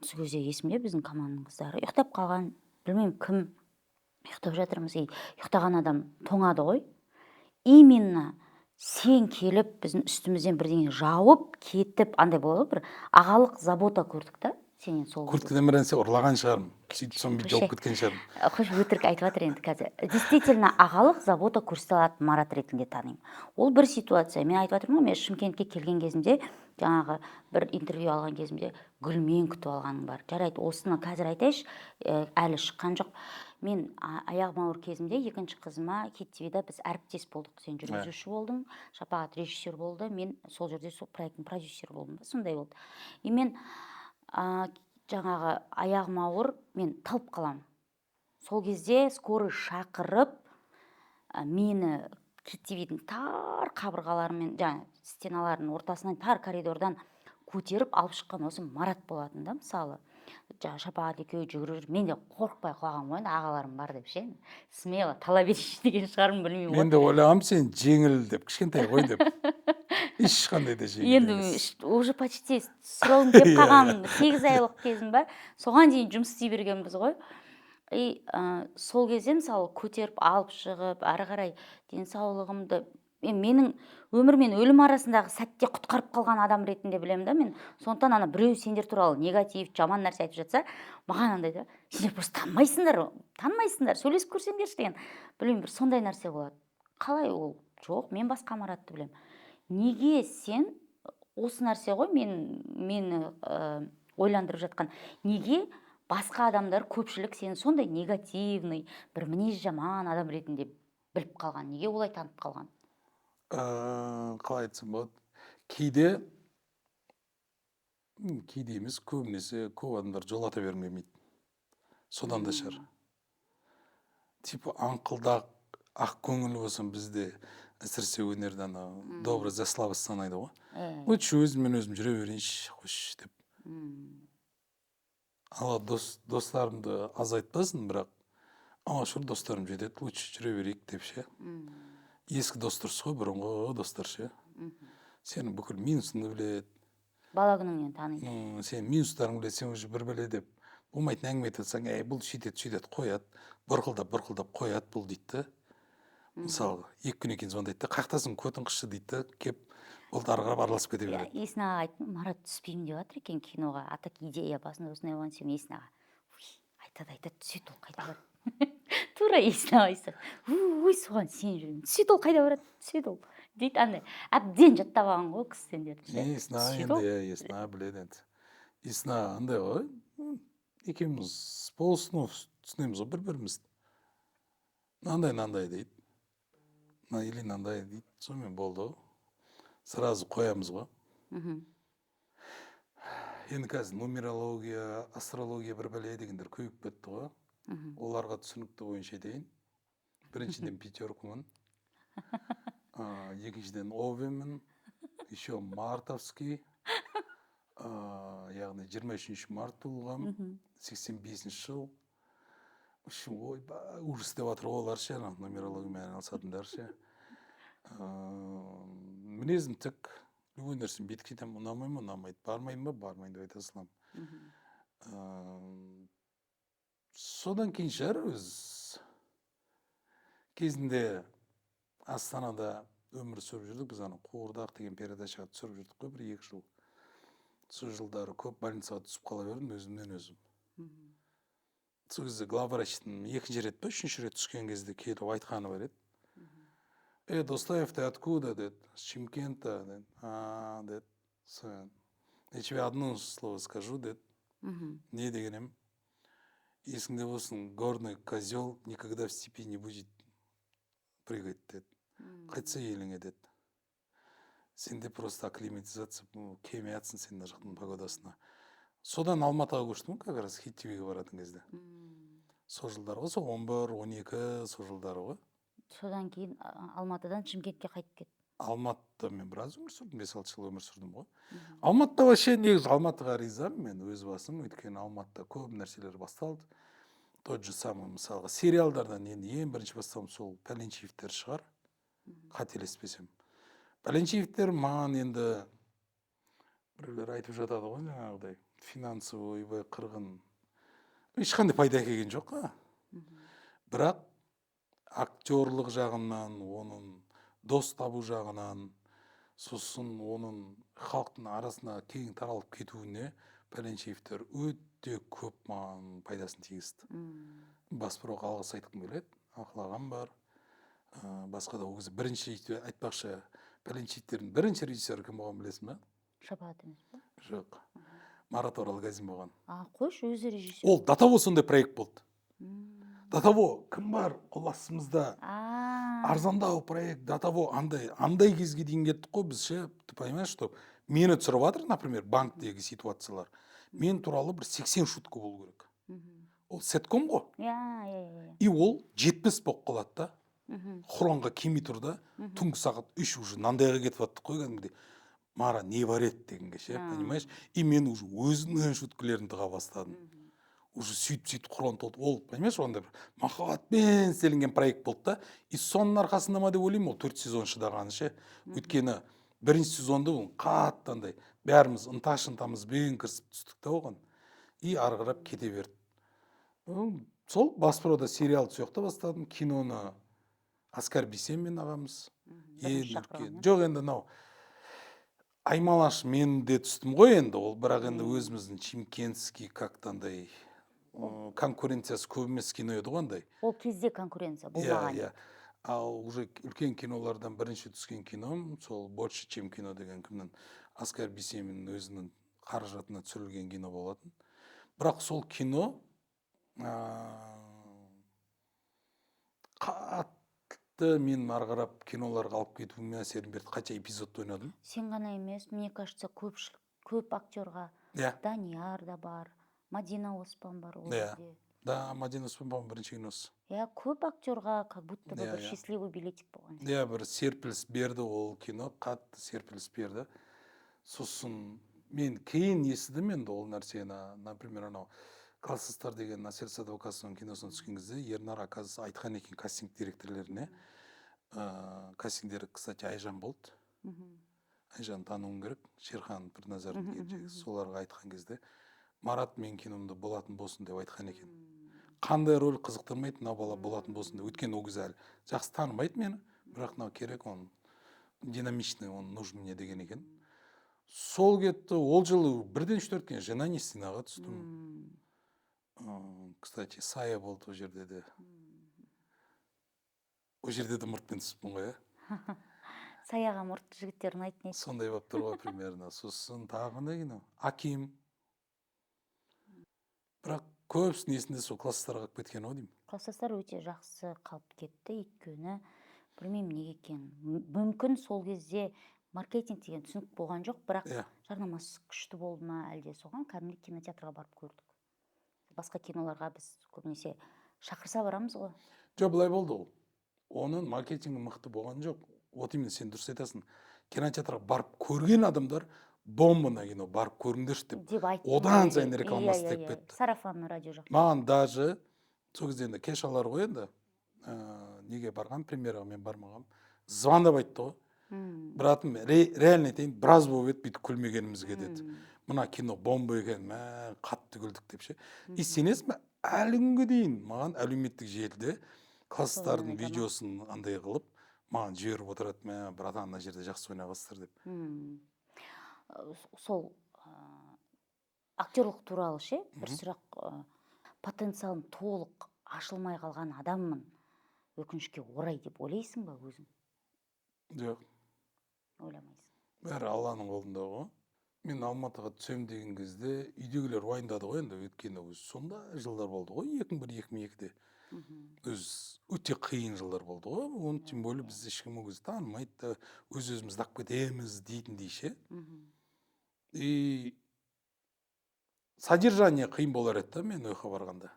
Сол кезде есімде, біздің команданың қыздары ұйықтап қалған, білмеймін кім, ұйықтап жатырмыз, и ұйықтаған адам тоңады ғой. Именно сен келіп, біздің үстімізден бірдеңе жауып кетіп, андай болады ғой, бір ағалық забота көрдік та сенен сол кезде. Курткадан бір нәрсе ұрлаған шығармын, сөйтіп соны бүйтіп жауып кеткен шығармын. Қойшы, өтірік айтып жатыр енді қазір. Действительно ағалық забота көрсете алатын Марат ретінде танимын. Ол бір ситуация. Мен айтып жатырмын ғой, мен Шымкентке келген кезімде, жаңағы бір интервью алған кезімде гүлмен күтіп алғаның бар. Жарайды, осыны қазір айтайыншы, әлі шыққан жоқ. Мен аяғым ауыр кезімде екінші қызыма Хит ТВ-да біз әріптес болдық. Сен жүргізуші болдың, Шапағат режиссер болды, мен сол жерде сол проекттің продюсері болдым ба, сондай болды. И мен жаңағы аяғым ауыр, мен талып қаламын. Сол кезде скорый шақырып, мені Хит ТВ-дің тар қабырғаларымен, жаңағы стеналарының ортасынан, тар коридордан көтеріп алып шыққан осы Марат болатын да. Мысалы, жаңағы Шапағат екеуі жүгіріп жүріп, мен де қорықпай құлағанмын ғой енді, ағаларым бар деп ше, смело тала берейінші деген шығармын, білмеймін ғой. Мен де ойлағанмын, сен жеңіл деп, кішкентай ғой деп, ешқандай да жеңіл Енді емес. Уже почти срогым келіп қалған, 8 айлық кезім ба, соған дейін жұмыс істей бергенбіз ғой. И сол кезде, мысалы, көтеріп алып шығып, ары қарай денсаулығымды, менің өмір мен өлім арасындағы сәтте құтқарып қалған адам ретінде білемін да мен. Сондықтан ана біреу сендер туралы негатив, жаман нәрсе айтып жатса, маған андай да, сендер просто танымайсыңдар, танымайсыңдар, сөйлесіп көрсеңдерші деген, білмеймін, бір сондай нәрсе болады. Қалай ол? Жоқ, мен басқа Маратты білемін. Неге сен, осы нәрсе ғой мені ойландырып жатқан, неге басқа адамдар, көпшілік сені сондай негативный, бір мінезі жаман адам ретінде біліп қалған, неге олай танып қалған? Қалай айтсам болады, кейде, кейде емес, көбінесе көп адамдар жолата бергім келмейді, содан да шығар. Типа аңқылдақ, ақ көңіл болсам, бізде, әсіресе өнерде, анау добрый за слабость санайды ғой. Лучше өзіммен өзім жүре берейінші, қойшы деп. Алла достарымды азайтпасын, бірақ Аллаға шүкір, достарым жетеді, лучше жүре берейік деп ше. Ескі дос дұрыс қой, бұрынғы достар ше, сенің бүкіл минусыңды біледі. Бала күніңнен таниды. Сенің минустарыңды біледі, сен уже бір бәле деп болмайтын әңгіме айтып жатсаң, әй, бұл сөйтеді, сөйтеді, қояды, бұрқылдап бұрқылдап қояды бұл дейді да. Мысалы, 2 күннен кейін звондайды да, қаяқтасың, көтің қысшы дейді да, кеп болды, ары қарап араласып кете береді. Есін аға айттым, Марат түспеймін деп жатыр екен киноға, а так идея басында осындай болған десем, Есін аға: «Уй, айтады, айтады, түседі ол, қайда барады?» Тура Есін аға айтса, ой, соған сеніп жүремін, түседі ол, қайда барады, түседі ол дейді. Андай әбден жаттап алған ғой кісі сендерді ше. Есін аға Түседі енді ол. Иә, Есін аға біледі енді. Есін аға андай ғой, екеуміз с полуслова түсінеміз ғой бір бірімізді. Мынандай, мынандай дейді, мына или мынандай дейді, сонымен болды ғой, сразу қоямыз ғой. Енді қазір нумерология, астрология, бір бәле дегендер көбейіп кетті ғой. Оларға түсінікті бойынша айтайын: біріншіден, пятеркамын, екіншіден, овенмін, еще мартовский, яғни 23 март туылғанмын, 85-жыл. В общем, ойбай, ужас деп жатыр ғой олар ше, ана нумерологиямен айналысатындар ше. Мінезім тік, любой нәрсені бетке айтамын, ұнамай ма, ұнамайды, бармаймын ба, бармаймын деп айта саламын. Содан кейін шығар, өз кезінде Астанада өмір сүріп жүрдік біз, ана «Қуырдақ» деген передачаға түсіріп жүрдік қой бір екі жыл. Сол жылдары көп больницаға түсіп қала бердім өзімнен өзім. Сол кезде главврачтың екінші рет па, үшінші рет түскен кезде келіп айтқаны бар еді: «Э, Достаев, ты откуда?» — деді. «С Чимкента», — деді. «А, — деді, — я тебе одно слово скажу», — деді. Не деген едім: «Есіңде болсын, горный козел никогда в степи не будет прыгать», — деді. «Қайтса еліңе», — деді. «Сенде просто акклиматизация, келмей жатсың сен мына жақтың погодасына». Содан Алматыға көштім ғой, как раз Хит ТВ-ге баратын кезде. Сол жылдар ғой, сол 11, 12, сол жылдары ғой. Содан кейін Алматыдан Шымкентке қайтып кетті. Алматыда мен біраз өмір сүрдім, 5-6 жыл өмір сүрдім ғой Алматыда. Вообще, негізі, Алматыға ризамын мен өз басым, өйткені Алматыда көп нәрселер басталды. Тот же самый, мысалға, сериалдардан енді ең бірінші басталған сол Пәленшеевтер шығар, қателеспесем. Пәленшеевтер маған енді, біреулер айтып жатады ғой жаңағыдай, финансовый, ойбай, қырғын, ешқандай пайда әкелген жоқ қой. Бірақ актерлық жағынан, оның дос табу жағынан, сосын оның халықтың арасына кең таралып кетуіне Пәленшеевтер өте көп маған пайдасын тигізді. Бас бұрауға алғыс айтқым келеді, Ақыл ағам бар, басқа да. Ол кезде бірінші, айтпақшы, Пәленшеевтердің бірінші режиссері кім болғанын білесің ба? Шапағат емес па? Жоқ, Марат Оралгазин болған. А, қойшы, өзі режиссер. Ол до того сондай проект болды. До того кім бар қол астымызда, арзандау проект, до того андай кезге дейін кеттік қой біз ше. Ты понимаешь, что мені түсіріп жатыр, например, банктегі ситуациялар, мен туралы бір 80 шутка болу керек. Ол ситком ғой. иә иә иә И ол 70 болып қалады да, хронға келмей тұр да. Түнгі сағат 3, уже мынандайға кетіп жаттық қой кәдімгідей, «Мара, не бар еді?» дегенге ше. Понимаешь, и мен уже өзімнің шуткалерімді тыға бастадым уже. Сөйтіп, сөйтіп хрон толды ол, понимаешь? Ондай бір махаббатпен істелінген проект болды да. И соның арқасында ма деп ойлаймын, ол төрт сезон шыдағаны ше. Өйткені бірінші сезонда ол қатты андай бәріміз ынта шынтамызбен кірісіп түстік та оған, и ары қарап кете берді. Сол Баспрода сериал сол жақта бастадым. Киноны Аскар Бейсенбин ағамыз Бірінші ең шақырған, үлкен иә? Жоқ, енді мынау Аймалаш, мен де түстім ғой енді ол, бірақ енді өзіміздің чимкентский, как-то андай конкуренциясы көп емес кино еді ғой андай. Ол кезде конкуренция болмаған. Иә, ал уже үлкен кинолардан бірінші түскен кином сол «Больше чем кино» деген, кімнің, Аскар Бейсенбиннің өзінің қаражатына түсірілген кино болатын. Бірақ сол кино қатты мен ары қарап киноларға алып кетуіме әсерін берді, хотя эпизодта ойнадым. Сен ғана емес, мне кажется, көпшілік, көп актерға. Данияр да бар, Мадина Оспан бар ол жерде. Да, Мадина Оспан, по бірінші киносы. Иә, көп актерға как будто бы бір счастливый билетик болған сияқты. Иә, бір серпіліс берді ол кино, қатты серпіліс берді. Сосын мен кейін естідім енді ол нәрсені. Например, анау «Класстастар» деген Әсел Сәдуақасованың киносына түскен кезде Ернар, оказывается, айтқан екен кастинг директорлеріне. Кастинг директор, кстати, Айжан болды. Айжан тануың керек, Шерхан Пірназардың келіншегі. Соларға айтқан кезде: «Марат менің киномда болатын болсын», — деп айтқан екен. Қандай роль қызықтырмайды, мына бала болатын болсын деп. Өйткені ол кезде әлі жақсы танымайды мені, бірақ мынау керек, он динамичный, он нужен мне деген екен. Сол кетті. Ол жылы бірден үш төрт кино, «Жена не стена»ға түстім. Кстати, Сая болды ол жерде де. Ол жерде де мұртпен түсіппін ғой, иә. Саяға мұртты жігіттер ұнайтын еді. Сондай болып тұр ғой примерно. Сосын тағы қандай кино? «Аким». Бірақ көбісінің есінде сол «Класстастар» қалып кеткен ау деймін. «Класстастар» өте жақсы қалып кетті, өйткені білмеймін неге екенін. Мүмкін сол кезде маркетинг деген түсінік болған жоқ, бірақ жарнамасы күшті болды ма әлде, соған кәдімгідей кинотеатрға барып көрдік. Басқа киноларға біз көбінесе шақырса барамыз ғой. Жоқ, былай болды ол, оның маркетингі мықты болған жоқ. Вот именно, сен дұрыс айтасың, кинотеатрға барып көрген адамдар «Бомба мына кино, барып көріңдерші» деп деп айтты. Одан Ма, сайын рекламасы істеп кетті. Сарафанный радио жақ. Маған даже сол кезде енді кешалар ғой енді, неге барған, премьераға мен бармағанмын, звондап айтты ғой: «Братым, реально айтайын, біраз болып еді бүйтіп күлмегенімізге», — деді. «Мына кино бомба екен, мә, қатты күлдік», — деп ше. И сенесің бе, әлі күнге дейін маған әлеуметтік желіде «Класстастардың» Солай айта ма? видеосын андай қылып маған жіберіп отырады: «Мә, братан, мына жерде жақсы ойнағансыздар», — деп. Сол актерлық туралы ше бір сұрақ. Потенциалым толық ашылмай қалған адаммын, өкінішке орай, деп ойлайсың ба өзің? Жоқ. Ойламайсың. Бәрі Алланың қолында ғой. Мен Алматыға түсемін деген кезде үйдегілер уайымдады ғой енді, өйткені өзі сондай жылдар болды ғой, 2001, 2002-де. Өзі өте қиын жылдар болды ғой оны, тем более бізді ешкім ол кезде танымайды да, өз өзімізді алып кетеміз дейтіндей ше. И содержание қиын болар еді да. Мен ол жаққа барғанда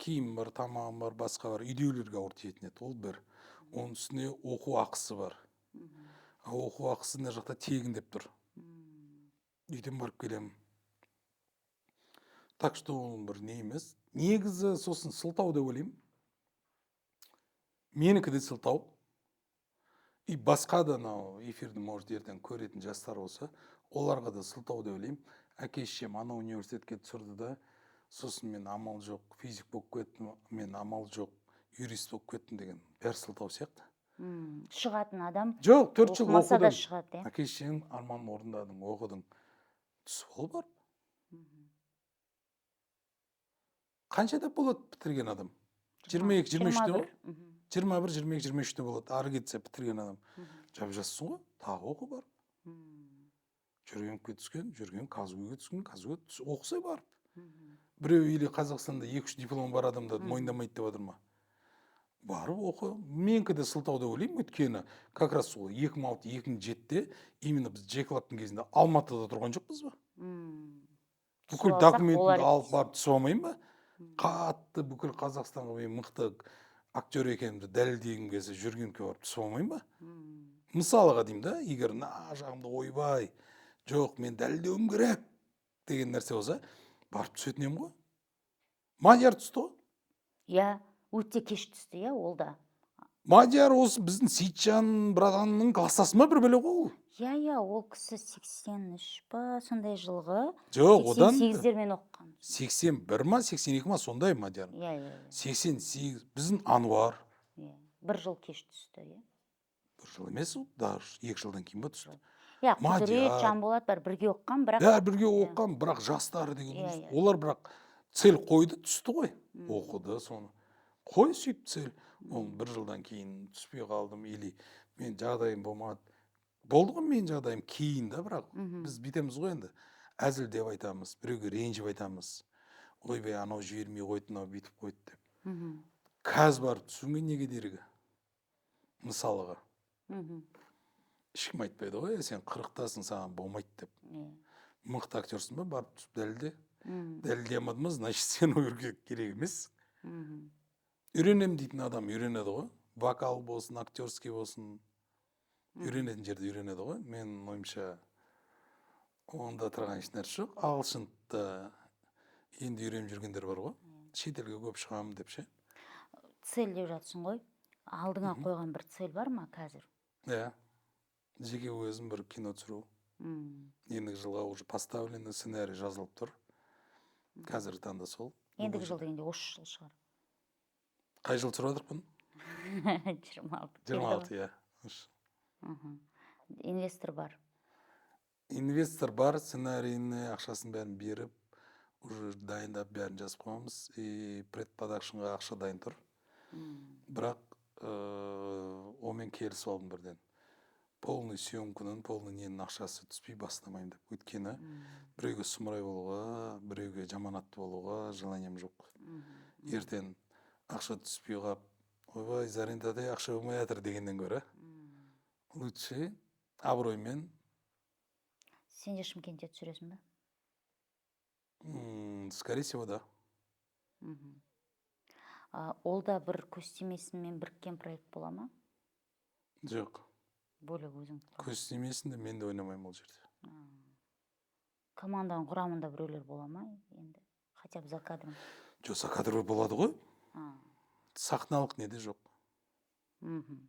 киім бар, тамағым бар, басқа бар, үйдегілерге ауыр тиетін еді. Ол бір, оның үстіне оқу ақысы бар. Ал оқу ақысы мына жақта тегін деп тұр, үйден барып келемін. Так что ол бір не емес негізі. Сосын сылтау деп ойлаймын, менікі де сылтау, и басқа да мынау эфирді, может, ертең көретін жастар болса, оларға да сылтау деп ойлаймын. Әке шешем анау университетке түсірді да, сосын мен амал жоқ физик болып кеттім, мен амал жоқ юрист болып кеттім деген бәрі сылтау сияқты. Шығатын адам Жоқ, 4 жыл оқымаса да оқыдың, шығады, иә. Әке шешеңнің арманын орындадың, оқыдың, түсіп ал барып. Қаншада болады бітірген адам? 22, 23-те ғой. 21. 21, 22, 23-те болады ары кетсе бітірген адам. Жап жассың ғой, тағы оқы барып. Жүргеновке түскен, Жүргенов, КазГУге түскен, КазГУге оқысай барып. Біреу или Қазақстанда екі үш диплом бар адамдарды мойындамайды деп жатыр ма? Барып оқы. Менікі де сылтау деп ойлаймын, өйткені как раз сол 2006, 2007-де именно біз Джей Клабтың кезінде Алматыда тұрған жоқпыз ба? Бүкіл Түсіп алсақ болар документімді еді алып дейсің. барып түсіп алмаймын ба? Қатты бүкіл Қазақстанға мен мықты актер екенімді дәлелдегім келсе, Жүргеновке барып түсіп алмаймын ба? Мысалға деймін да, егер мына жағымда ойбай, жоқ, мен дәлелдеуім керек деген нәрсе болса, барып түсетін едім ғой. Мадияр түсті ғой. Иә, өте кеш түсті, иә, ол да. Мадияр осы біздің Сейітжан братанның класстасы ма, бір бәле ғой ол. Иә, ол кісі 83 па, сондай жылғы. Жоқ, одан 88-дермен оқыған. 81 ма, 82 ма, сондай Мадияр. иә иә иә 88 біздің Ануар. Иә, бір жыл кеш түсті, иә. Бір жыл емес, ол даже 2 жылдан кейін ба түсті. Иә, Құдірет, Мадияр. Жанболат бәрі бірге оқыған, бірақ Бәрі бірге оқыған, бірақ жастары деген олар бірақ цель қойды, түсті ғой. Оқыды соны, қой сөйтіп цель. Ол бір жылдан кейін түспей қалдым или мен жағдайым болмады, болды ғой менің жағдайым кейін да. Бірақ біз бүйтеміз ғой енді, әзілдеп айтамыз, біреуге ренжіп айтамыз: ойбай, анау жібермей қойды, мынау бүйтіп қойды деп. Қазір барып түсуге не кедергі мысалға? Ешкім айтпайды ғой: «Е, сен 40-тасың, саған болмайды», — деп. Мықты актерсың ба, барып түсіп дәлелде. Дәлелдей алмадың ба, значит, сен ол жерге керек емес. Үйренемін дейтін адам үйренеді ғой, вокал болсын, актерский болсын, үйренетін жерде үйренеді ғой. Менің ойымша, онда тұрған ешнәрсе жоқ. Ағылшынды енді үйреніп жүргендер бар ғой, шетелге көп шығамын деп ше. Цель деп жатсың ғой, алдыңа қойған бір цель бар ма қазір? Иә, жеке өзім бір кино түсіру. Ендігі жылға уже поставленный, сценарий жазылып тұр қазіргі таңда сол. Ендігі Бүгін жыл дегенде осы жыл шығар. Қай жыл түсіріп жатырмын? 26. 26, иә. Инвестор бар? Инвестор бар, сценарийіне ақшасын бәрін беріп, уже дайындап, бәрін жазып қойғанбыз, и предпродакшнға ақша дайын тұр. Бірақ онымен келісіп алдым бірден: полный съемканың, полный ненің ақшасы түспей бастамаймын деп. Өйткені біреуге сұмырай болуға, біреуге жаманатты болуға желанием жоқ. Ертең ақша түспей қалып, ойбай, Зарин тәте, ақша болмай жатыр дегеннен гөрі, лучше абыроймен. Сен де Шымкентте түсіресің ба? Скорее всего, да. Ол да бір Көз тимесінмен біріккен проект бола ма? Жоқ. Бөлек өзің? Көз тимесін де, мен де ойнамаймын ол жерде. Команданың құрамында біреулер бола ма енді, хотя бы за кадром? Жоқ, за кадром болады ғой. Сахналық неде жоқ. Мхм,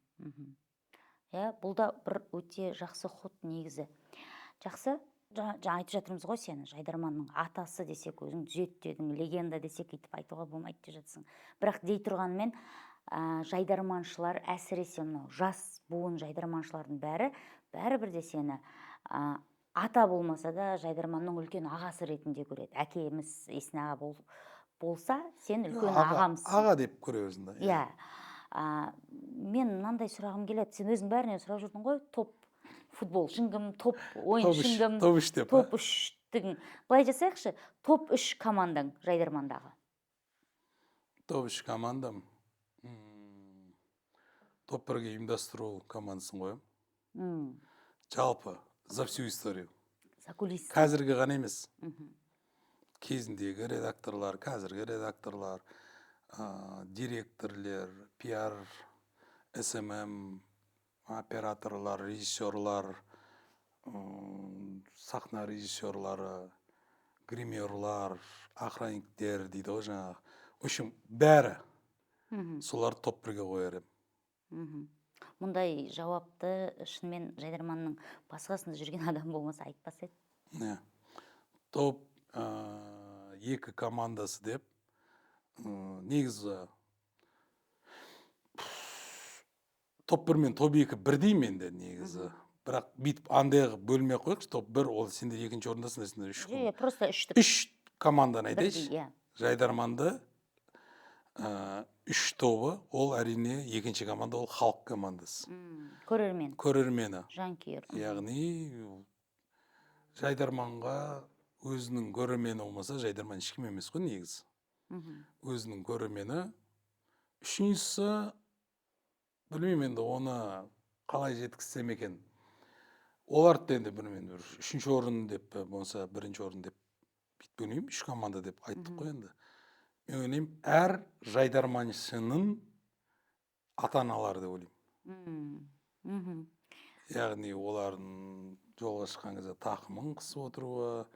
иә, бұл да бір өте жақсы ход негізі. Жақсы, жаңа айтып жатырмыз ғой, сені жайдарманның атасы десек, өзің түзет дедің, легенда десек, өйтіп айтуға болмайды деп жатсың. Бірақ дей тұрғанмен, жайдарманшылар, әсіресе мынау жас буын жайдарманшылардың бәрі бәрібір де сені ата болмаса да, жайдарманның үлкен ағасы ретінде көреді. Әкеміз Есен аға болса, сен үлкен ағамсың. Аға деп көре берсін да. Иә. Мен мынандай сұрағым келеді: сен өзің бәрінен сұрап жүрдің ғой, топ футболшың кім, топ Топ ойыншың үш, кім? Топ үш деп па? Топ үштің, былай жасайықшы, топ үш командаң жайдармандағы. Топ үш командам, топ бірге ұйымдастыру командасын қоямын. Жалпы за всю историю. За кулис. Қазіргі ғана емес, кезіндегі редакторлар, қазіргі редакторлар, директорлер, пиар, СММ, операторлар, режиссерлар, сахна режиссерлары, гримерлар, охранниктер дейді ғой жаңағы, в общем, бәрі. Соларды топ бірге қояр едім. Мұндай жауапты шынымен жайдарманның басқасында жүрген адам болмаса, айтпас еді. Иә, топ екі командасы деп, негізі топ бір мен топ екі бірдей менде негізі, бірақ бүйтіп андай қылып бөлмей ақ қояйықшы. Топ бір ол сендер екінші орындасыңдар, сендер үш. Жоқ, просто үштік. Үш команданы айтайыншы. Бірдей, иә. Жайдарманды үш тобы ол, әрине, екінші команда ол халық командасы. Көрермен. Көрермені. Жанкүйер. Яғни жайдарманға өзінің көрермені болмаса, жайдарман ешкім емес қой негізі. Өзінің көрермені. Үшіншісі, білмеймін енді, оны қалай жеткізсем екен, оларды да енді білмеймін, бір үшінші орын деп, болмаса бірінші орын деп бүйтіп бөлмеймін. Үш команда деп айттық қой енді. Мен ойлаймын, әр жайдарманшының ата аналары деп ойлаймын. М, мхм Яғни олардың жолға шыққан кезде тақымын қысып отыруы,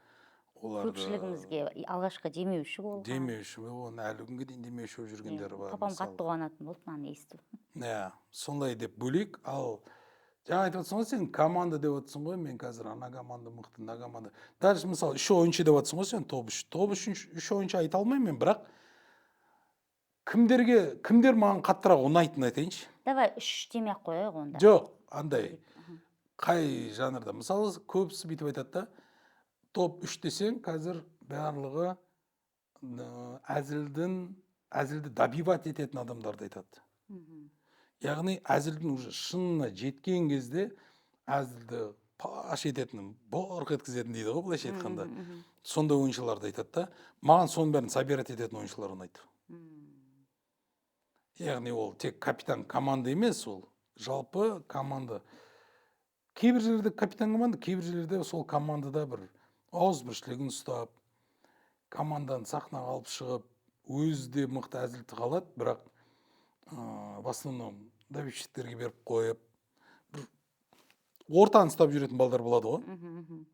оларды Көпшілігімізге алғашқы демеуші болған. Демеуші болған, әлі күнге дейін демеуші болып жүргендері бар. Папам Мысалы. қатты қуанатын болды мынаны естіп. Иә, сондай деп бөлек. Ал жаңа айтып отырсың ғой, сен команда деп отырсың ғой. Мен қазір ана команда мықты, мына команда, даже мысалы, үш ойыншы деп отырсың ғой сен, топ үш, топ үшінші үш ойыншы айта алмаймын мен, бірақ кімдерге, кімдер маған қаттырақ ұнайтынын айтайыншы. Давай, үш демей ақ қояйық онда. Жоқ, андай қай жанрда, мысалы, көбісі бүйтіп айтады да, топ үш десең, қазір барлығы әзілдің, әзілді добивать ететін адамдарды айтады. Яғни әзілдің уже шынына жеткен кезде әзілді паш ететін, бұрқ еткізетін дейді ғой былайша айтқанда, сондай ойыншыларды айтады да. Маған соның бәрін собирать ететін ойыншылар ұнайды. Яғни ол тек капитан команда емес, ол жалпы команда. Кейбір жерлерде капитан команда, кейбір жерлерде сол командада бір ауызбіршілігін ұстап, команданы сахнаға алып шығып, өзі де мықты әзіл тыға алады, бірақ в основном добивщиктерге беріп қойып, бір ортаны ұстап жүретін балдар болады ғой. мхм, мхм.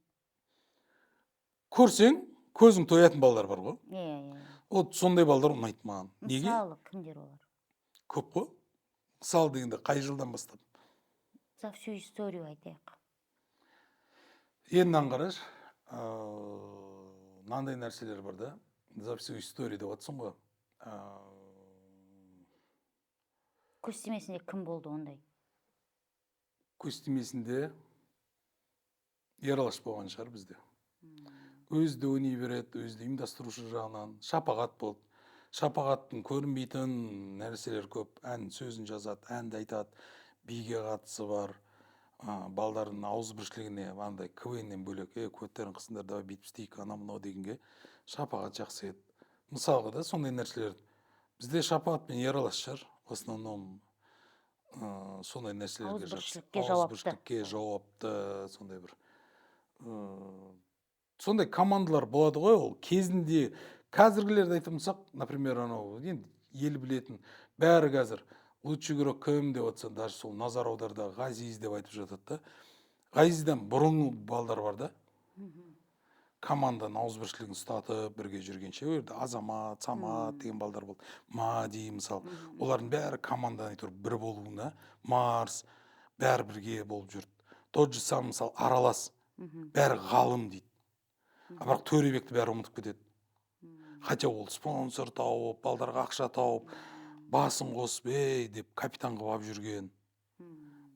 Көрсең, көзің тоятын балдар бар ғой. иә иә Вот сондай балдар ұнайды маған. Неге? Мысалы, кімдер олар? Көп қой. Мысалы дегенде, қай жылдан бастап? За всю историю айтайық. Енді мынаны қарашы, мынандай нәрселер бар да. За всю историю деп жатрсың ғой. Көз тимесінде кім болды ондай? Көз тимесінде Ералаш болған шығар бізде. Өзі де ойнай береді, өзі де ұйымдастырушы жағынан. Шапағат болды. Шапағаттың көрінбейтін нәрселер көп. Ән сөзін жазады, әнді айтады, биге қатысы бар. Балдардың ауызбіршілігіне, андай КВНнен бөлек, ей, көттерін қысыңдар, давай бүйтіп істейік, анау мынау дегенге Шапағат жақсы еді. Мысалға да, сондай нәрселер. Бізде Шапағат пен Ералаш шығар, в основном сондай нәрселерге жақсы. Ауызбіршілікке жауапты. Ауызбіршілікке жауапты, сондай бір сондай командалар болады ғой ол кезінде. Қазіргілерді айтатын болсақ, например, анау енді ел білетін, бәрі қазір лучший игрок кім деп жатса, даже сол Назар аударда Ғазиз деп айтып жатады да. Ғазизден бұрын балдар бар да, команданың ауызбіршілігін ұстатып бірге жүргенше. Ол жерде Азамат, Самат деген балдар болды, Мади, мысалы. Олардың бәрі команданы әйтеуір бір болуына, Марс, бәрі бірге болып жүрді. Тот же самый, мысалы, Аралас, бәрі ғалым дейді, а бірақ Төребекті бәрі ұмытып кетеді, хотя ол спонсор тауып, балдарға ақша тауып, басын қосып, ей деп капитан қылып алып жүрген.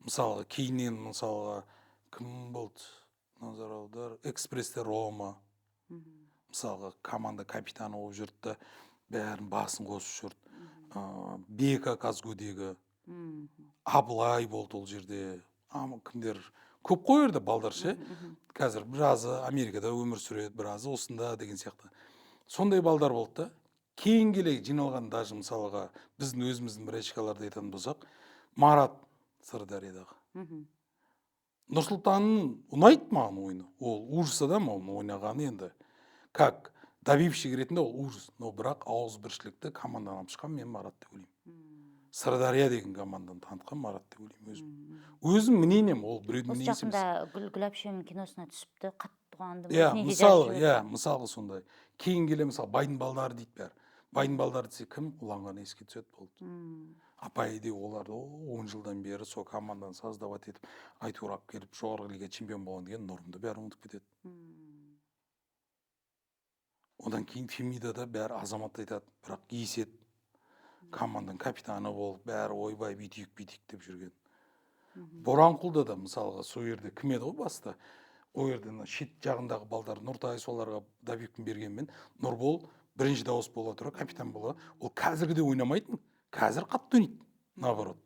Мысалға, кейіннен, мысалға, кім болды, назар аудар, Экспрессте Рома, мысалға, команда капитаны болып жүрді да, бәрін басын қосып жүрді. Бека, КазГУдегі Абылай болды ол жерде. Кімдер көп қой ол жерде балдар ше. Қазір біразы Америкада өмір сүреді, біразы осында деген сияқты. Сондай балдар болды да. Кейін келе жиналған, даже мысалға, біздің өзіміздің братишкаларды айтатын болсақ, Марат, Сырдариядағы. Нұрсұлтанның ұнайды маған ойыны. Ол ужас адам, оның ойнағаны енді, как добивщик ретінде ол ужас, но бірақ ауызбіршілікті, команданы алып шыққан мен Марат деп ойлаймын. Сырдария деген команданы танытқан Марат деп ойлаймын өзім. Өзім мнением, ол біреудің Осы мнениесі емес. жақында Гүл әпшемнің киносына түсіпті, қатты қуандым. Иә. Өзіне де Мысалы, жазып иә, жібердім. Мысалға, сондай. Кейін келе, мысалы, байдың балдары дейді бәрі. Байдың балдары десе, кім? Ұлан ғана еске түседі, болды. А по идее олар 10 жылдан бері сол команданы создавать етіп, әйтеуір алып келіп, жоғарғы лига чемпион болған деген Нұрымды бәрі ұмытып кетеді. Одан кейін Фемидада бәрі Азаматты айтады, бірақ Есет команданың капитаны болып, бәрі ойбай, бүйтейік, бүйтейік деп жүрген. Боранқұлда да, мысалға, сол жерде кім еді ғой баста, ол жерде мына шет жағындағы балдар, Нұртай, соларға добивкін бергенмен, Нұрбол бірінші дауыс бола тұра, капитан бола, ол қазіргідей ойнамайтын. Қазір қатты ойнайды, наоборот.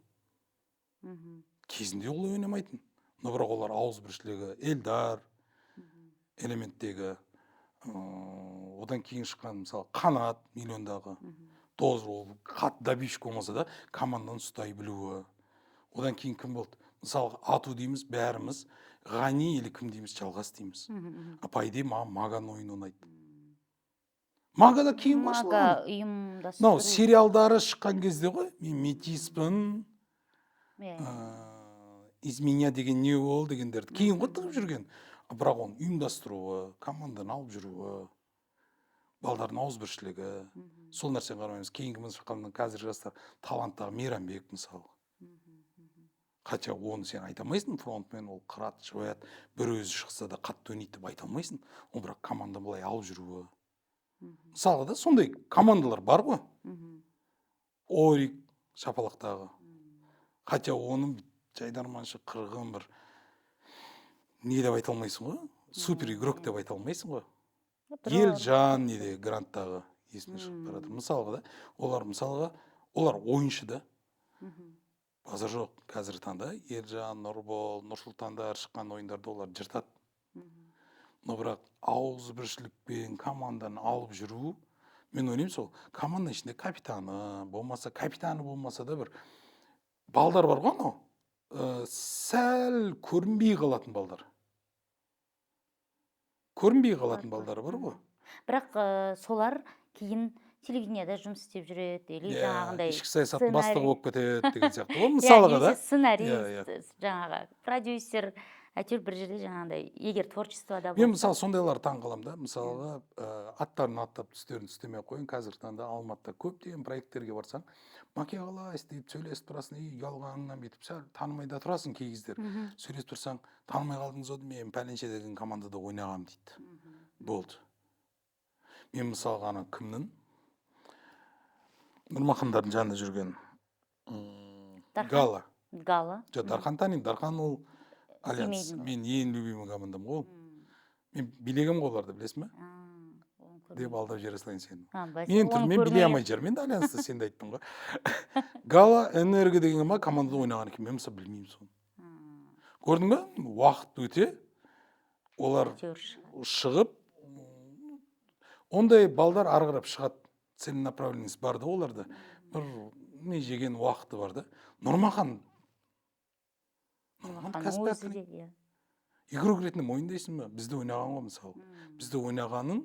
Кезінде ол ойнамайтын, но бірақ олар ауызбіршілігі, Эльдар, элементтегі, одан кейін шыққан, мысалы, Қанат, миллиондағы, тоже ол қатты добивщик болмаса да, команданы ұстай білуі. Одан кейін кім болды, мысалға, ату дейміз бәріміз, Ғани или кім дейміз, Жалғас дейміз. Мгм, мхм. А по идее маған Маган ойыны ұнайды. Мага да кейін ғой ашылған. Мага ұйымдастыру. Мынау сериалдары шыққан кезде ғой, мен метиспін, Иә. Изменя деген не ол дегендерді кейін ғой тығып жүрген. Бірақ оның ұйымдастыруы, команданы алып жүруі, балдардың ауызбіршілігі, сол нәрсені қарамаймыз. Кейінгі шыққан қазіргі жастар таланттағы Мейрамбек мысалы. Хотя оны сен айта алмайсың, фронтмен ол қырады, жібаяды, бір өзі шықса да қатты ойнайды деп айта алмайсың. Ол бірақ команда былай алып жүруі. Мысалға да сондай командалар бар ғой. Орик Шапалақтағы. Хотя оны жайдарманшы, қырғын бір не деп айта алмайсың ғой, супер игрок деп айта алмайсың ғой. Елжан неде гранттағы есіме шығып бара жатыр. Мысалға да, олар мысалға, олар ойыншы да. Базар жоқ, қазіргі таңда Елжан, Нұрбол, Нұрсұлтандар шыққан ойындарда олар жыртады. Но бірақ ауызбіршілікпен команданы алып жүру, мен ойлаймын, сол команданың ішінде капитаны, болмаса капитаны болмаса да бір балдар бар ғой анау, сәл көрінбей қалатын балдар. Көрінбей қалатын балдар бар ғой. Бірақ солар кейін телевидениеда жұмыс істеп жүреді, или Иә, жаңағындай ішкі саясаттың бастығы сценарий. болып кетеді деген сияқты ғой, Иә, мысалға да. немесе сценарист, Иә, иә. жаңағы продюсер, әйтеуір бір жерде жаңағындай, егер творчествода Мен болса. мысалы сондайлар таң қаламын да, мысалға, аттарын аттап, түстерін түстемей ақ қояйын, қазіргі таңда Алматыда көптеген проекттерге барсаң, Маке қалайсыз деп сөйлесіп тұрасың, и ұялғаныңнан бүйтіп сәл танымай да тұрасың кей кездері. Сөйлесіп тұрсаң, танымай қалдыңыз ау, мен пәленше деген командада ойнағанмын дейді. Болды. Мен мысалға ана кімнің, Нұрмахандардың жанында жүрген, Дархан? Гала. Гала. Жоқ, Дархан танимын, Дархан ол Альянс. Семейдің. Мен ең любимый командам ғой ол. Мен билегенмін ғой оларды, білесің бе? Оны Деп көрмедім. алдап жібере салайын сені. А, бәсе, Мен оны түріммен билей көрмеген. алмай жүрмін енді Альянсты, сен де айттың ғой. Гала Энерго деген ма командада ойнаған екен, мен мысалы білмеймін соны. Көрдің бе? Уақыт өте олар Әйтеуір шығады. шығып, ондай балдар ары қарап шығады. Целенаправленность бар да оларда. Бір не жеген уақыты бар да. Нұрмахан, Нұрмахан Нұрмахан кәсіп өзі әкімі. де, иә. Игрок ретінде мойындайсың ба? Бізде ойнаған ғой мысалы. Бізде ойнағанын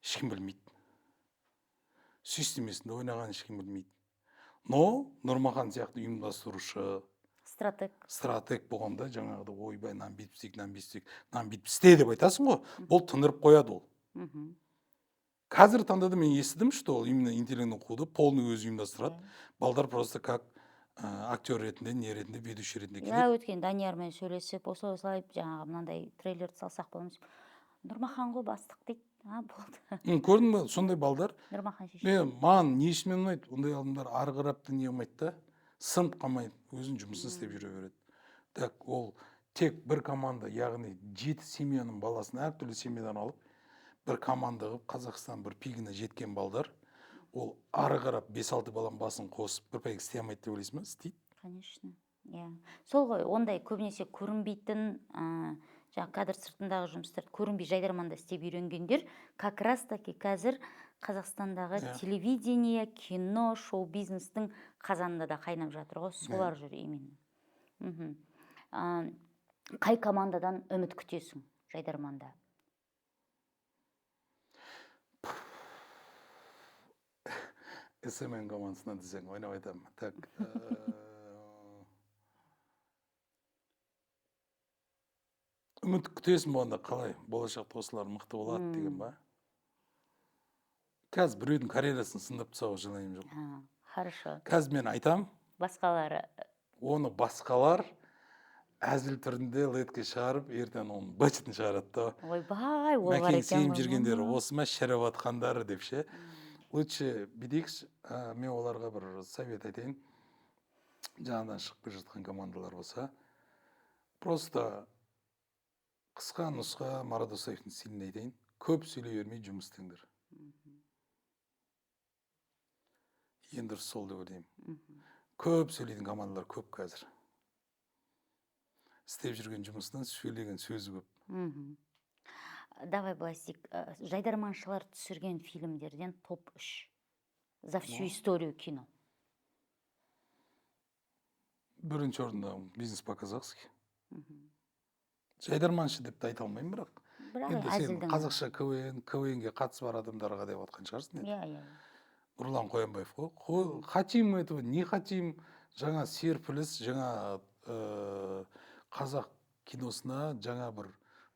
ешкім білмейді. Системесінде ойнағанын ешкім білмейді. Но Нұрмахан сияқты ұйымдастырушы, Стратег. стратег болғанда жаңағыдай ойбай, мынаны бүйтіп істейік, мынаны бүйтіп істейік, мынаны бүйтіп істе деп айтасың ғой, ол тындырып қояды ол. Қазіргі таңда да мен естідім, что ол именно интеллектный қуды полный өзі ұйымдастырады. Балдар просто как актер ретінде, не ретінде, ведущий ретінде Иә, келеді. Өткен Даниярмен сөйлесіп, осылай осылай жаңағы мынандай трейлерді салсақ боламыз. Нұрмахан ғой бастық дейді. А, болды. Көрдің бе, сондай балдар. Нұрмахан шешеді. Мен маған не үшін ұнайды? Ондай адамдар ары қарап та не қылмайды да, сынып қалмайды, өзінің жұмысын істеп жүре береді. Так, ол тек бір команда, яғни 7 семьяның баласын әртүрлі семьядан алып, бір команда қылып Қазақстан бір пигіне жеткен балдар, ол ары қарап 5-6 баланың басын қосып бір проект істей алмайды деп ойлайсың ба? Істейді. Конечно. Иә. Сол ғой, ондай көбінесе көрінбейтін, жаңағы кадр сыртындағы жұмыстарды көрінбей жайдарманда істеп үйренгендер как раз таки қазір Қазақстандағы телевидение, кино, шоу-бизнестің қазанында да қайнап жатыр ғой, солар жүр именно. Қай командадан үміт күтесің жайдарманда? СМН командасынан десең, ойнап айтамын. Так, үміт күтесің болғанда қалай? Болашақта осылар мықты болады деген ба? Қазір біреудің карьерасын сындырып тастауға желанием жоқ. А, хорошо. Қазір мен айтам. Басқалары. Оны басқалар әзіл түрінде летке шығарып, ертең оның бычытын шығарады да. Ойбай, ол бар Мәкең екен сеніп ғой, жүргендері мама. осы ма, шіріп жатқандары деп ше. Лучше бүйтейікші, мен оларға бір совет айтайын. Жаңадан шығып келе жатқан командалар болса, просто қысқа нұсқа Марат Досаевтың стилін айтайын. Көп сөйлей бермей жұмыс істеңдер. Ең дұрыс сол деп ойлаймын. Көп сөйлейтін командалар көп қазір. Істеп жүрген жұмысынан сөйлеген сөзі көп. Давай былай істейік. Жайдарманшылар түсірген фильмдерден топ 3. За всю историю кино. Бірінші орында «Бизнес по-казахски». Жайдарманшы деп те айта алмаймын, бірақ Бірақ Енді сен әзілдің қазақша КВН, КВН-ге қатысы бар адамдарға деп жатқан шығарсың енді. Иә, иә. Нұрлан Қоянбаев қой. Хотим мы этого, не хотим, жаңа серпіліс, жаңа қазақ киносына жаңа бір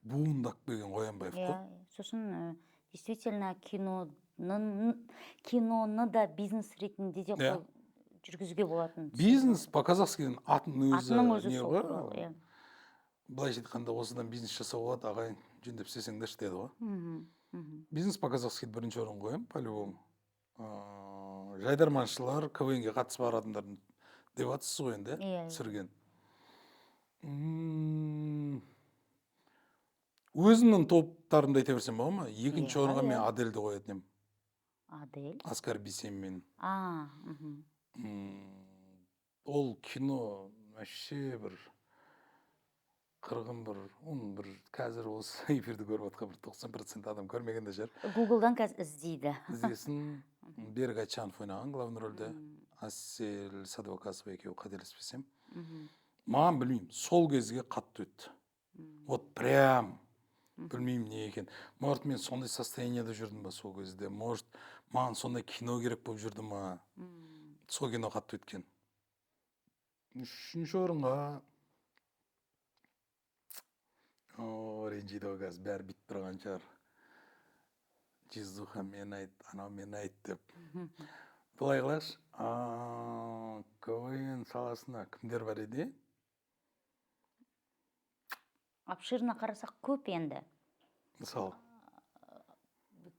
буынды алып келген Қоянбаев қой. Иә, сосын действительно киноны да бизнес ретінде де жүргізуге болатын. «Бизнес по-казахски» атының өзі Атының өзі не сол ғой? туралы, иә. Былайша айтқанда, осыдан бизнес жасауға болады, ағайын, жөндеп істесеңдерші деді ғой. мхм мхм «Бизнес по-казахски» бірінші орын қоямын по любому. Жайдарманшылар, КВН-ге қатысы бар адамдардың деп жатсыз ғой енді, Иә, иә. түсірген. Өзімнің топтарымды айта берсем болады ма? Екінші Иә, орынға мен иә. Адельді қоятын едім. Адель. Аскар Бисенмен. А, мхм. Ол кино вообще бір қырғын бір, оны бір қазір осы эфирді көріп жатқан бір 90% адам көрмеген де шығар. Гуглдан қазір іздейді. Іздесін. Берік Айтжанов ойнаған главный рөлде, Әсел Садуақасова екеуі, қателеспесем. Маған, білмеймін, сол кезге қатты өтті. Вот прям білмеймін не екен, может, мен сондай состояниеда жүрдім ба сол кезде, может, маған сондай кино керек болып жүрді ма, сол кино қатты өткен. Үшінші орынға, о, ренжиді ғой қазір, бәрі бүйтіп тұрған шығар, «Жиздуха, мен айт, анау мен айт» деп. Былай қылайықшы, КВН саласында кімдер бар еді? Обширно қарасақ, көп енді. Мысалы?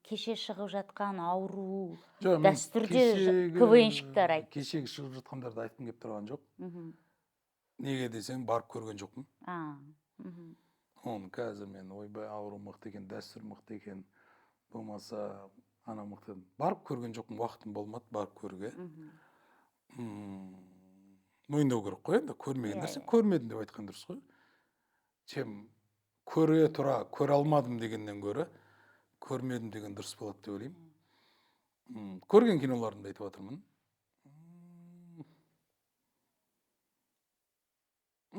Кеше шығып жатқан ауру Жоқ, мен дәстүрде КВНщиктар айт. Кешегі шығып жатқандарды айтқым келіп тұрған жоқ. Неге десең, барып көрген жоқпын. А, мхм. Оны қазір мен «Ойбай, ауру мықты екен, дәстүр мықты екен, болмаса анау мықты», барып көрген жоқпын, уақытым болмады барып көруге. Мойындау керек қой енді, көрмеген нәрсе, көрмедім деп айтқан дұрыс қой, чем көре тұра көре алмадым дегеннен гөрі көрмедім деген дұрыс болады деп ойлаймын. Көрген киноларымды айтып жатырмын.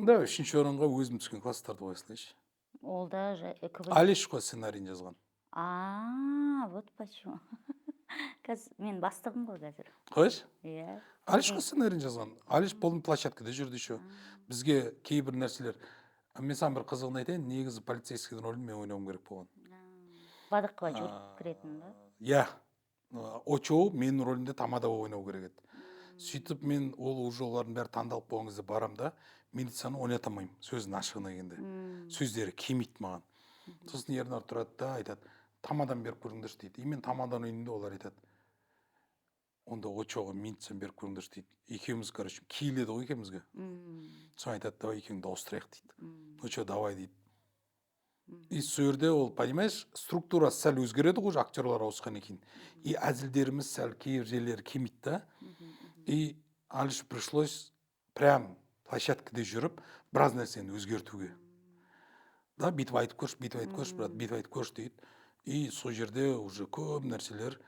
Да, үшінші орынға өзім түскен класстарды қоя салайыншы. Ол да КВН. Алиш қой сценарийін жазған. А, вот почему. Қазір мен бастығым ғой қазір. Қойшы. Иә. Алиш қой сценарийін жазған. Алиш полный площадкада жүрді еще. Бізге кейбір нәрселер, мен саған бір қызығын айтайын, негізі полицейскийдің рөлін мен ойнауым керек болған. Бадықова жүгіріп кіретін ба? Иә, очоу менің рөлімде тамада болып ойнау керек еді. Сөйтіп мен ол уже олардың бәрі таңдалып болған кезде барам да, милицияны ойната алмаймын, сөздің ашығына келгенде. Сөздері келмейді маған. Сосын Ернар тұрады да айтады: «Тамадан беріп көріңдерші», — дейді. И мен тамадан ойнаймын да, олар айтады: «Онда очоуға милицияны беріп көріңдерші», — дейді. Екеуміз, короче, киіледі ғой екеумізге. Соны айтады: «Давай екеуіңді ауыстырайық», — дейді. «Ну че, давай», — дейді. И сол жерде ол, понимаешь, структурасы сәл өзгереді ғой уже актерлар ауысқаннан кейін, и әзілдеріміз сәл кейбір жерлері келмейді да. И Алишу пришлось прям площадкада жүріп біраз нәрсені өзгертуге да. «Бүйтіп айтып көрші, бүйтіп айтып көрші, брат, бүйтіп айтып көрші», — дейді. И сол жерде уже көп нәрселер,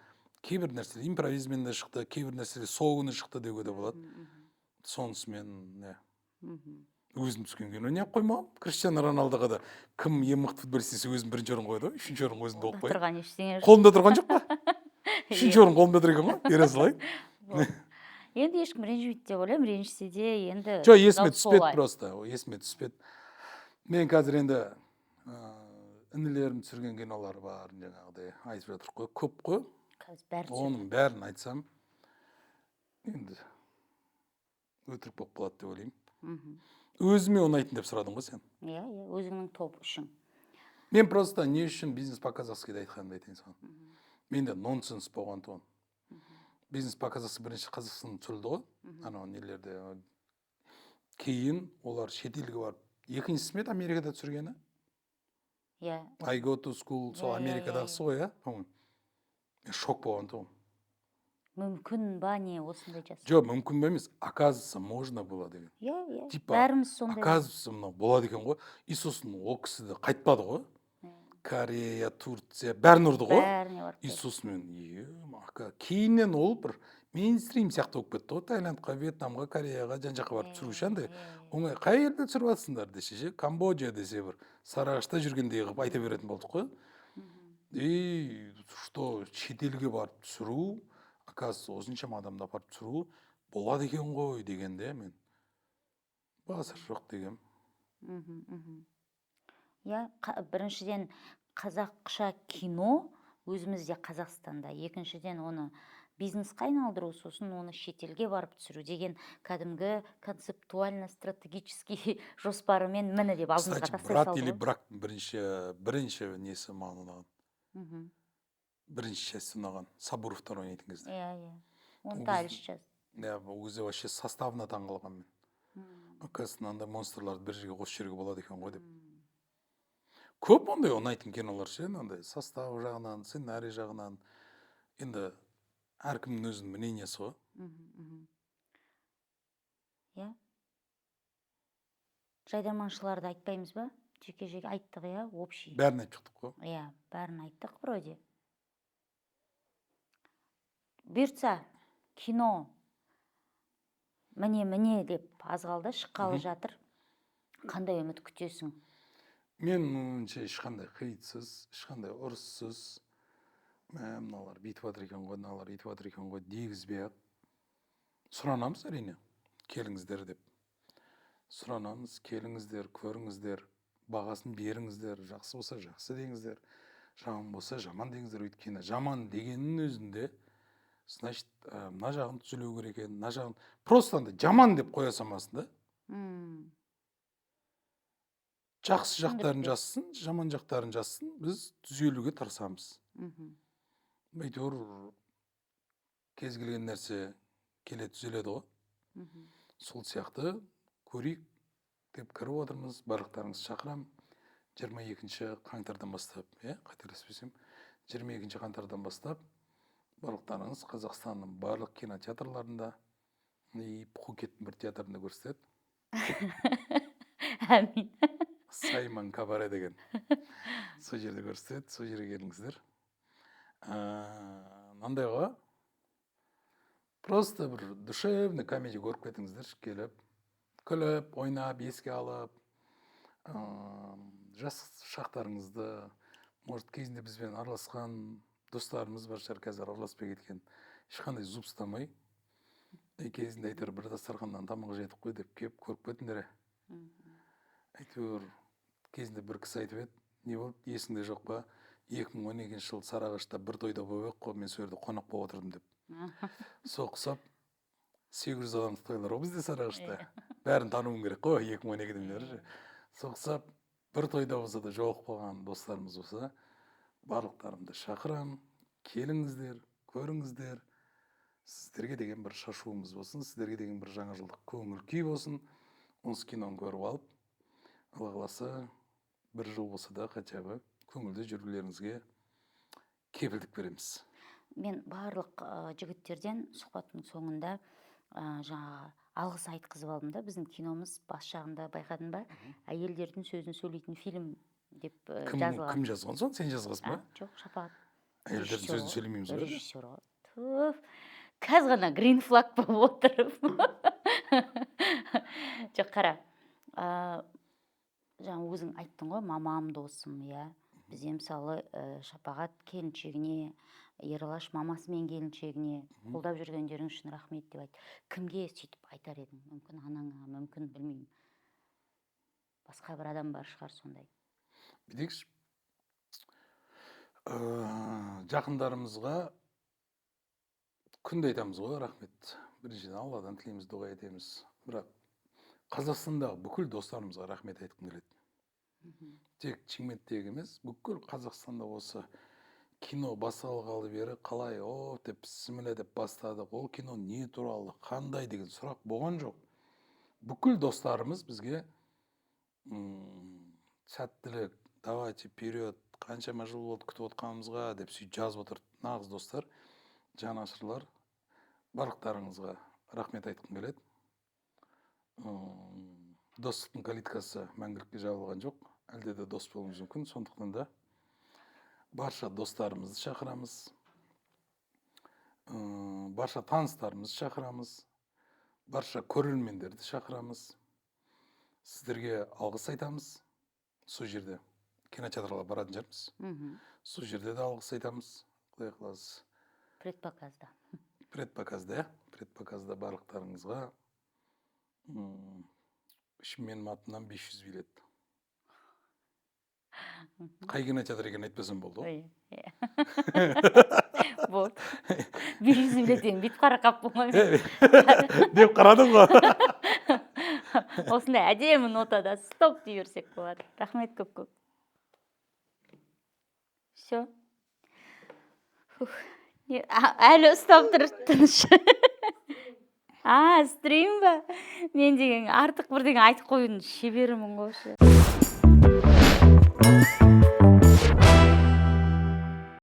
кейбір нәрселер импровизмен де шықты, кейбір нәрселер сол күні шықты деуге де болады. Сонысымен, иә. Өзім түскен кино неғып қоймағанмын? Криштиану Роналдоға да кім ең мықты футболист десе, өзім бірінші орын қояды ғой, үшінші орынға өзімді қойып қояды. Тұрған ештеңе жоқ. Қолымда тұрған жоқ па? Үшінші орын қолымда тұр екен ғой, бере салайын. Болды. Енді ешкім ренжімейді деп ойлаймын, ренжісе де енді Жоқ, есіме жалпы түспеді. Солай. Просто есіме түспеді. Мен қазір енді інілерім түсірген кинолар бар, жаңағыдай айтып жатырмық қой, көп қой. Қазір бәрі түсірді. Оның бәрін айтсам, енді өтірік болып қалады деп ойлаймын. Өзіме ұнайтын деп сұрадың ғой сен. Иә, өзіңнің топ үшің. Мен просто не үшін «Бизнес по-казахски» айтқанымды айтайын саған. Менде нонсенс болған тұғын. «Бизнес по-казахски» бірінші Қазақстанда түсірілді ғой, анау нелерде. Кейін олар шетелге барып, екіншісі ме еді Америкада түсіргені? Иә. I go to school сол Иә, иә, иә, Америкадағысы ғой, иә, по моему. Мен шок болған тұғын. Мүмкін ба, не осындай жас? Жоқ, мүмкін ба емес, оказывается, можно было деген. иә иә Типа, бәріміз сондай. Оказывается, мынау болады екен ғой. И сосын ол кісі де қайтпады ғой. Корея, Турция, бәрін ұрды ғой. Бәріне барып И келді. Сосын мен ака, кейіннен ол бір мейнстрим сияқты болып кетті ғой. Таиландқа, Вьетнамға, Кореяға, жан жаққа барып түсіру ше, андай оңай. Қай елде түсіріп жатсыңдар десе ше, Камбоджа десе, бір Сарыағашта жүргендей қылып айта беретін болдық қой. И что шетелге барып түсіру, оказывается, осыншама адамды апарып түсіру болады екен ғой дегенде, мен базар жоқ дегем. Мхм, мхм. Иә, біріншіден, қазақша кино өзімізде, Қазақстанда, екіншіден, оны бизнесқа айналдыру, сосын оны шетелге барып түсіру деген кәдімгі концептуально стратегический жоспарымен, міне деп алдымызға Кстати, тастай «Брат салды или ғой. брак» бірінші несі маған ұнаған. Бірінші часть ұнаған, Сабуровтар ойнайтын кезде. Иә, иә, оны Ол да әлі кезде сейчас. Иә, ол кезде вообще составына таң қалғанмын мен. Оказывается, мынандай монстрларды бір жерге қосып жіберуге болады екен ғой деп. Көп ондай ұнайтын кинолар ше, мынандай состав жағынан, сценарий жағынан. Енді әркімнің өзінің мнениесі ғой. Мхм, мхм. Иә, жайдарманшыларды айтпаймыз ба? Жеке жеке айттық, иә, общий. Бәрін айтып шықтық қой. Иә, бәрін айттық вроде. Бұйыртса, кино міне, міне деп аз қалды, шыққалы жатыр. Қандай үміт күтесің? Мен ойымша, ешқандай хейтсіз, ешқандай ұрыссыз, мә, мыналар бүйтіп жатыр екен ғой, мыналар өйтіп жатыр екен ғой дегізбей ақ сұранамыз, әрине, келіңіздер деп сұранамыз. Келіңіздер, көріңіздер, бағасын беріңіздер. Жақсы болса, жақсы деңіздер, жаман болса, жаман деңіздер. Өйткені жаман дегеннің өзінде, значит, мына жағын түзелу керек екен, мына жағын. Просто андай жаман деп қоя салмасын да. Жақсы жақтарын Түсіндіріп. жазсын, жаман жақтарын жазсын, біз түзелуге тырысамыз. Әйтеуір кез келген нәрсе келе түзеледі ғой. Сол сияқты көрейік деп кіріп отырмыз. Барлықтарыңызды шақырамын. 22 қаңтардан бастап, иә, қателеспесем, 22 қаңтардан бастап барлықтарыңыз Қазақстанның барлық кинотеатрларында и Пхукеттің бір театрында көрсетеді. Әмин. Саймон Кабаре деген, сол жерде көрсетеді. Сол жерге келіңіздер. Мынандай ғой, просто бір душевный комедия көріп кетіңіздерші. Келіп, күліп, ойнап, еске алып жас шақтарыңызды. Может, кезінде бізбен араласқан достарымыз бар шығар, қазір араласпай кеткен. Ешқандай зуб ұстамай, ей, кезінде әйтеуір бір дастарханнан тамақ жедік қой деп келіп көріп кетіңдер. Әйтеуір кезінде бір кісі айтып еді: «Не болды, есіңде жоқ па, 2012 жылы Сарыағашта бір тойда болып едік қой, мен сол жерде қонақ болып отырдым», — деп. Сол құсап 800 адамдық тойлар ғой бізде Сарыағашта, бәрін тануым керек қой 2012-ден бері ше. Сол құсап бір тойда болса да жолығып қалған достарымыз болса, барлықтарыңды шақырамын. Келіңіздер, көріңіздер. Сіздерге деген бір шашуымыз болсын, сіздерге деген бір жаңа жылдық көңіл күй болсын. Осы киноны көріп алып, Алла қаласа, бір жыл болса да хотя бы көңілді жүрулеріңізге кепілдік береміз. Мен барлық жігіттерден сұхбаттың соңында жаңағы алғыс айтқызып алдым да. Біздің киномыз бас жағында, байқадың ба, «Әйелдердің сөзін сөйлейтін фильм» деп Кім, жазылған. кім жазған соны? Сен жазғансың А, ба? Жоқ, Шапағат. Әйелдердің Режиссер сөзін ғой. сөйлемейміз ба? Режиссер ғой. Туф, қазір ғана green flag болып отырып. Жоқ, қара, жаңа өзің айттың ғой, мамам досым, иә. Бізде, мысалы, Шапағат келіншегіне, Ералаш мамасы мен келіншегіне қолдап жүргендерің үшін рахмет деп айт. Кімге сөйтіп айтар едің? Мүмкін, анаңа, мүмкін, білмеймін, басқа бір адам бар шығар сондай. Бүйтейікші, жақындарымызға күнде айтамыз ғой рахмет. Біріншіден, Алладан тілейміз, дұға етеміз. Бірақ Қазақстандағы бүкіл достарымызға рахмет айтқым келеді. Тек Шымкенттегі емес, бүкіл Қазақстанда. Осы кино басталғалы бері қалай о деп, бісміллә деп бастадық, ол кино не туралы, қандай деген сұрақ болған жоқ. Бүкіл достарымыз бізге сәттілік, давайте вперед, қаншама жыл болды күтіп отқанымызға деп сөйтіп жазып отырды. Нағыз достар, жанашырлар, барлықтарыңызға рахмет айтқым келеді. Достықтың калиткасы мәңгілікке жабылған жоқ, әлде де дос болуымыз мүмкін. Сондықтан да Барша достарымызды шақырамыз, барша таныстарымызды шақырамыз, барша көрермендерді шақырамыз. Сіздерге алғыс айтамыз. Сол жерде кинотеатрға баратын шығармыз. Сол жерде де алғыс айтамыз, құдай қаласа. Предпоказда. Предпоказда, иә, предпоказда барлықтарыңызға менің атымнан 500 билет. Қай кинотеатр екенін айтпасам болды ғой. Иә. Вот 500 билет деген бүйтіп қарап қалыппын ғой мен. Деп қарадың ғой. Осындай әдемі нотада стоп дей берсек болады. Рахмет көп көп. Все. Әлі ұстап тұр, тыныш. А, стрим ба? Мен деген артық бірдеңе айтып қоюдың шеберімін ғой ше.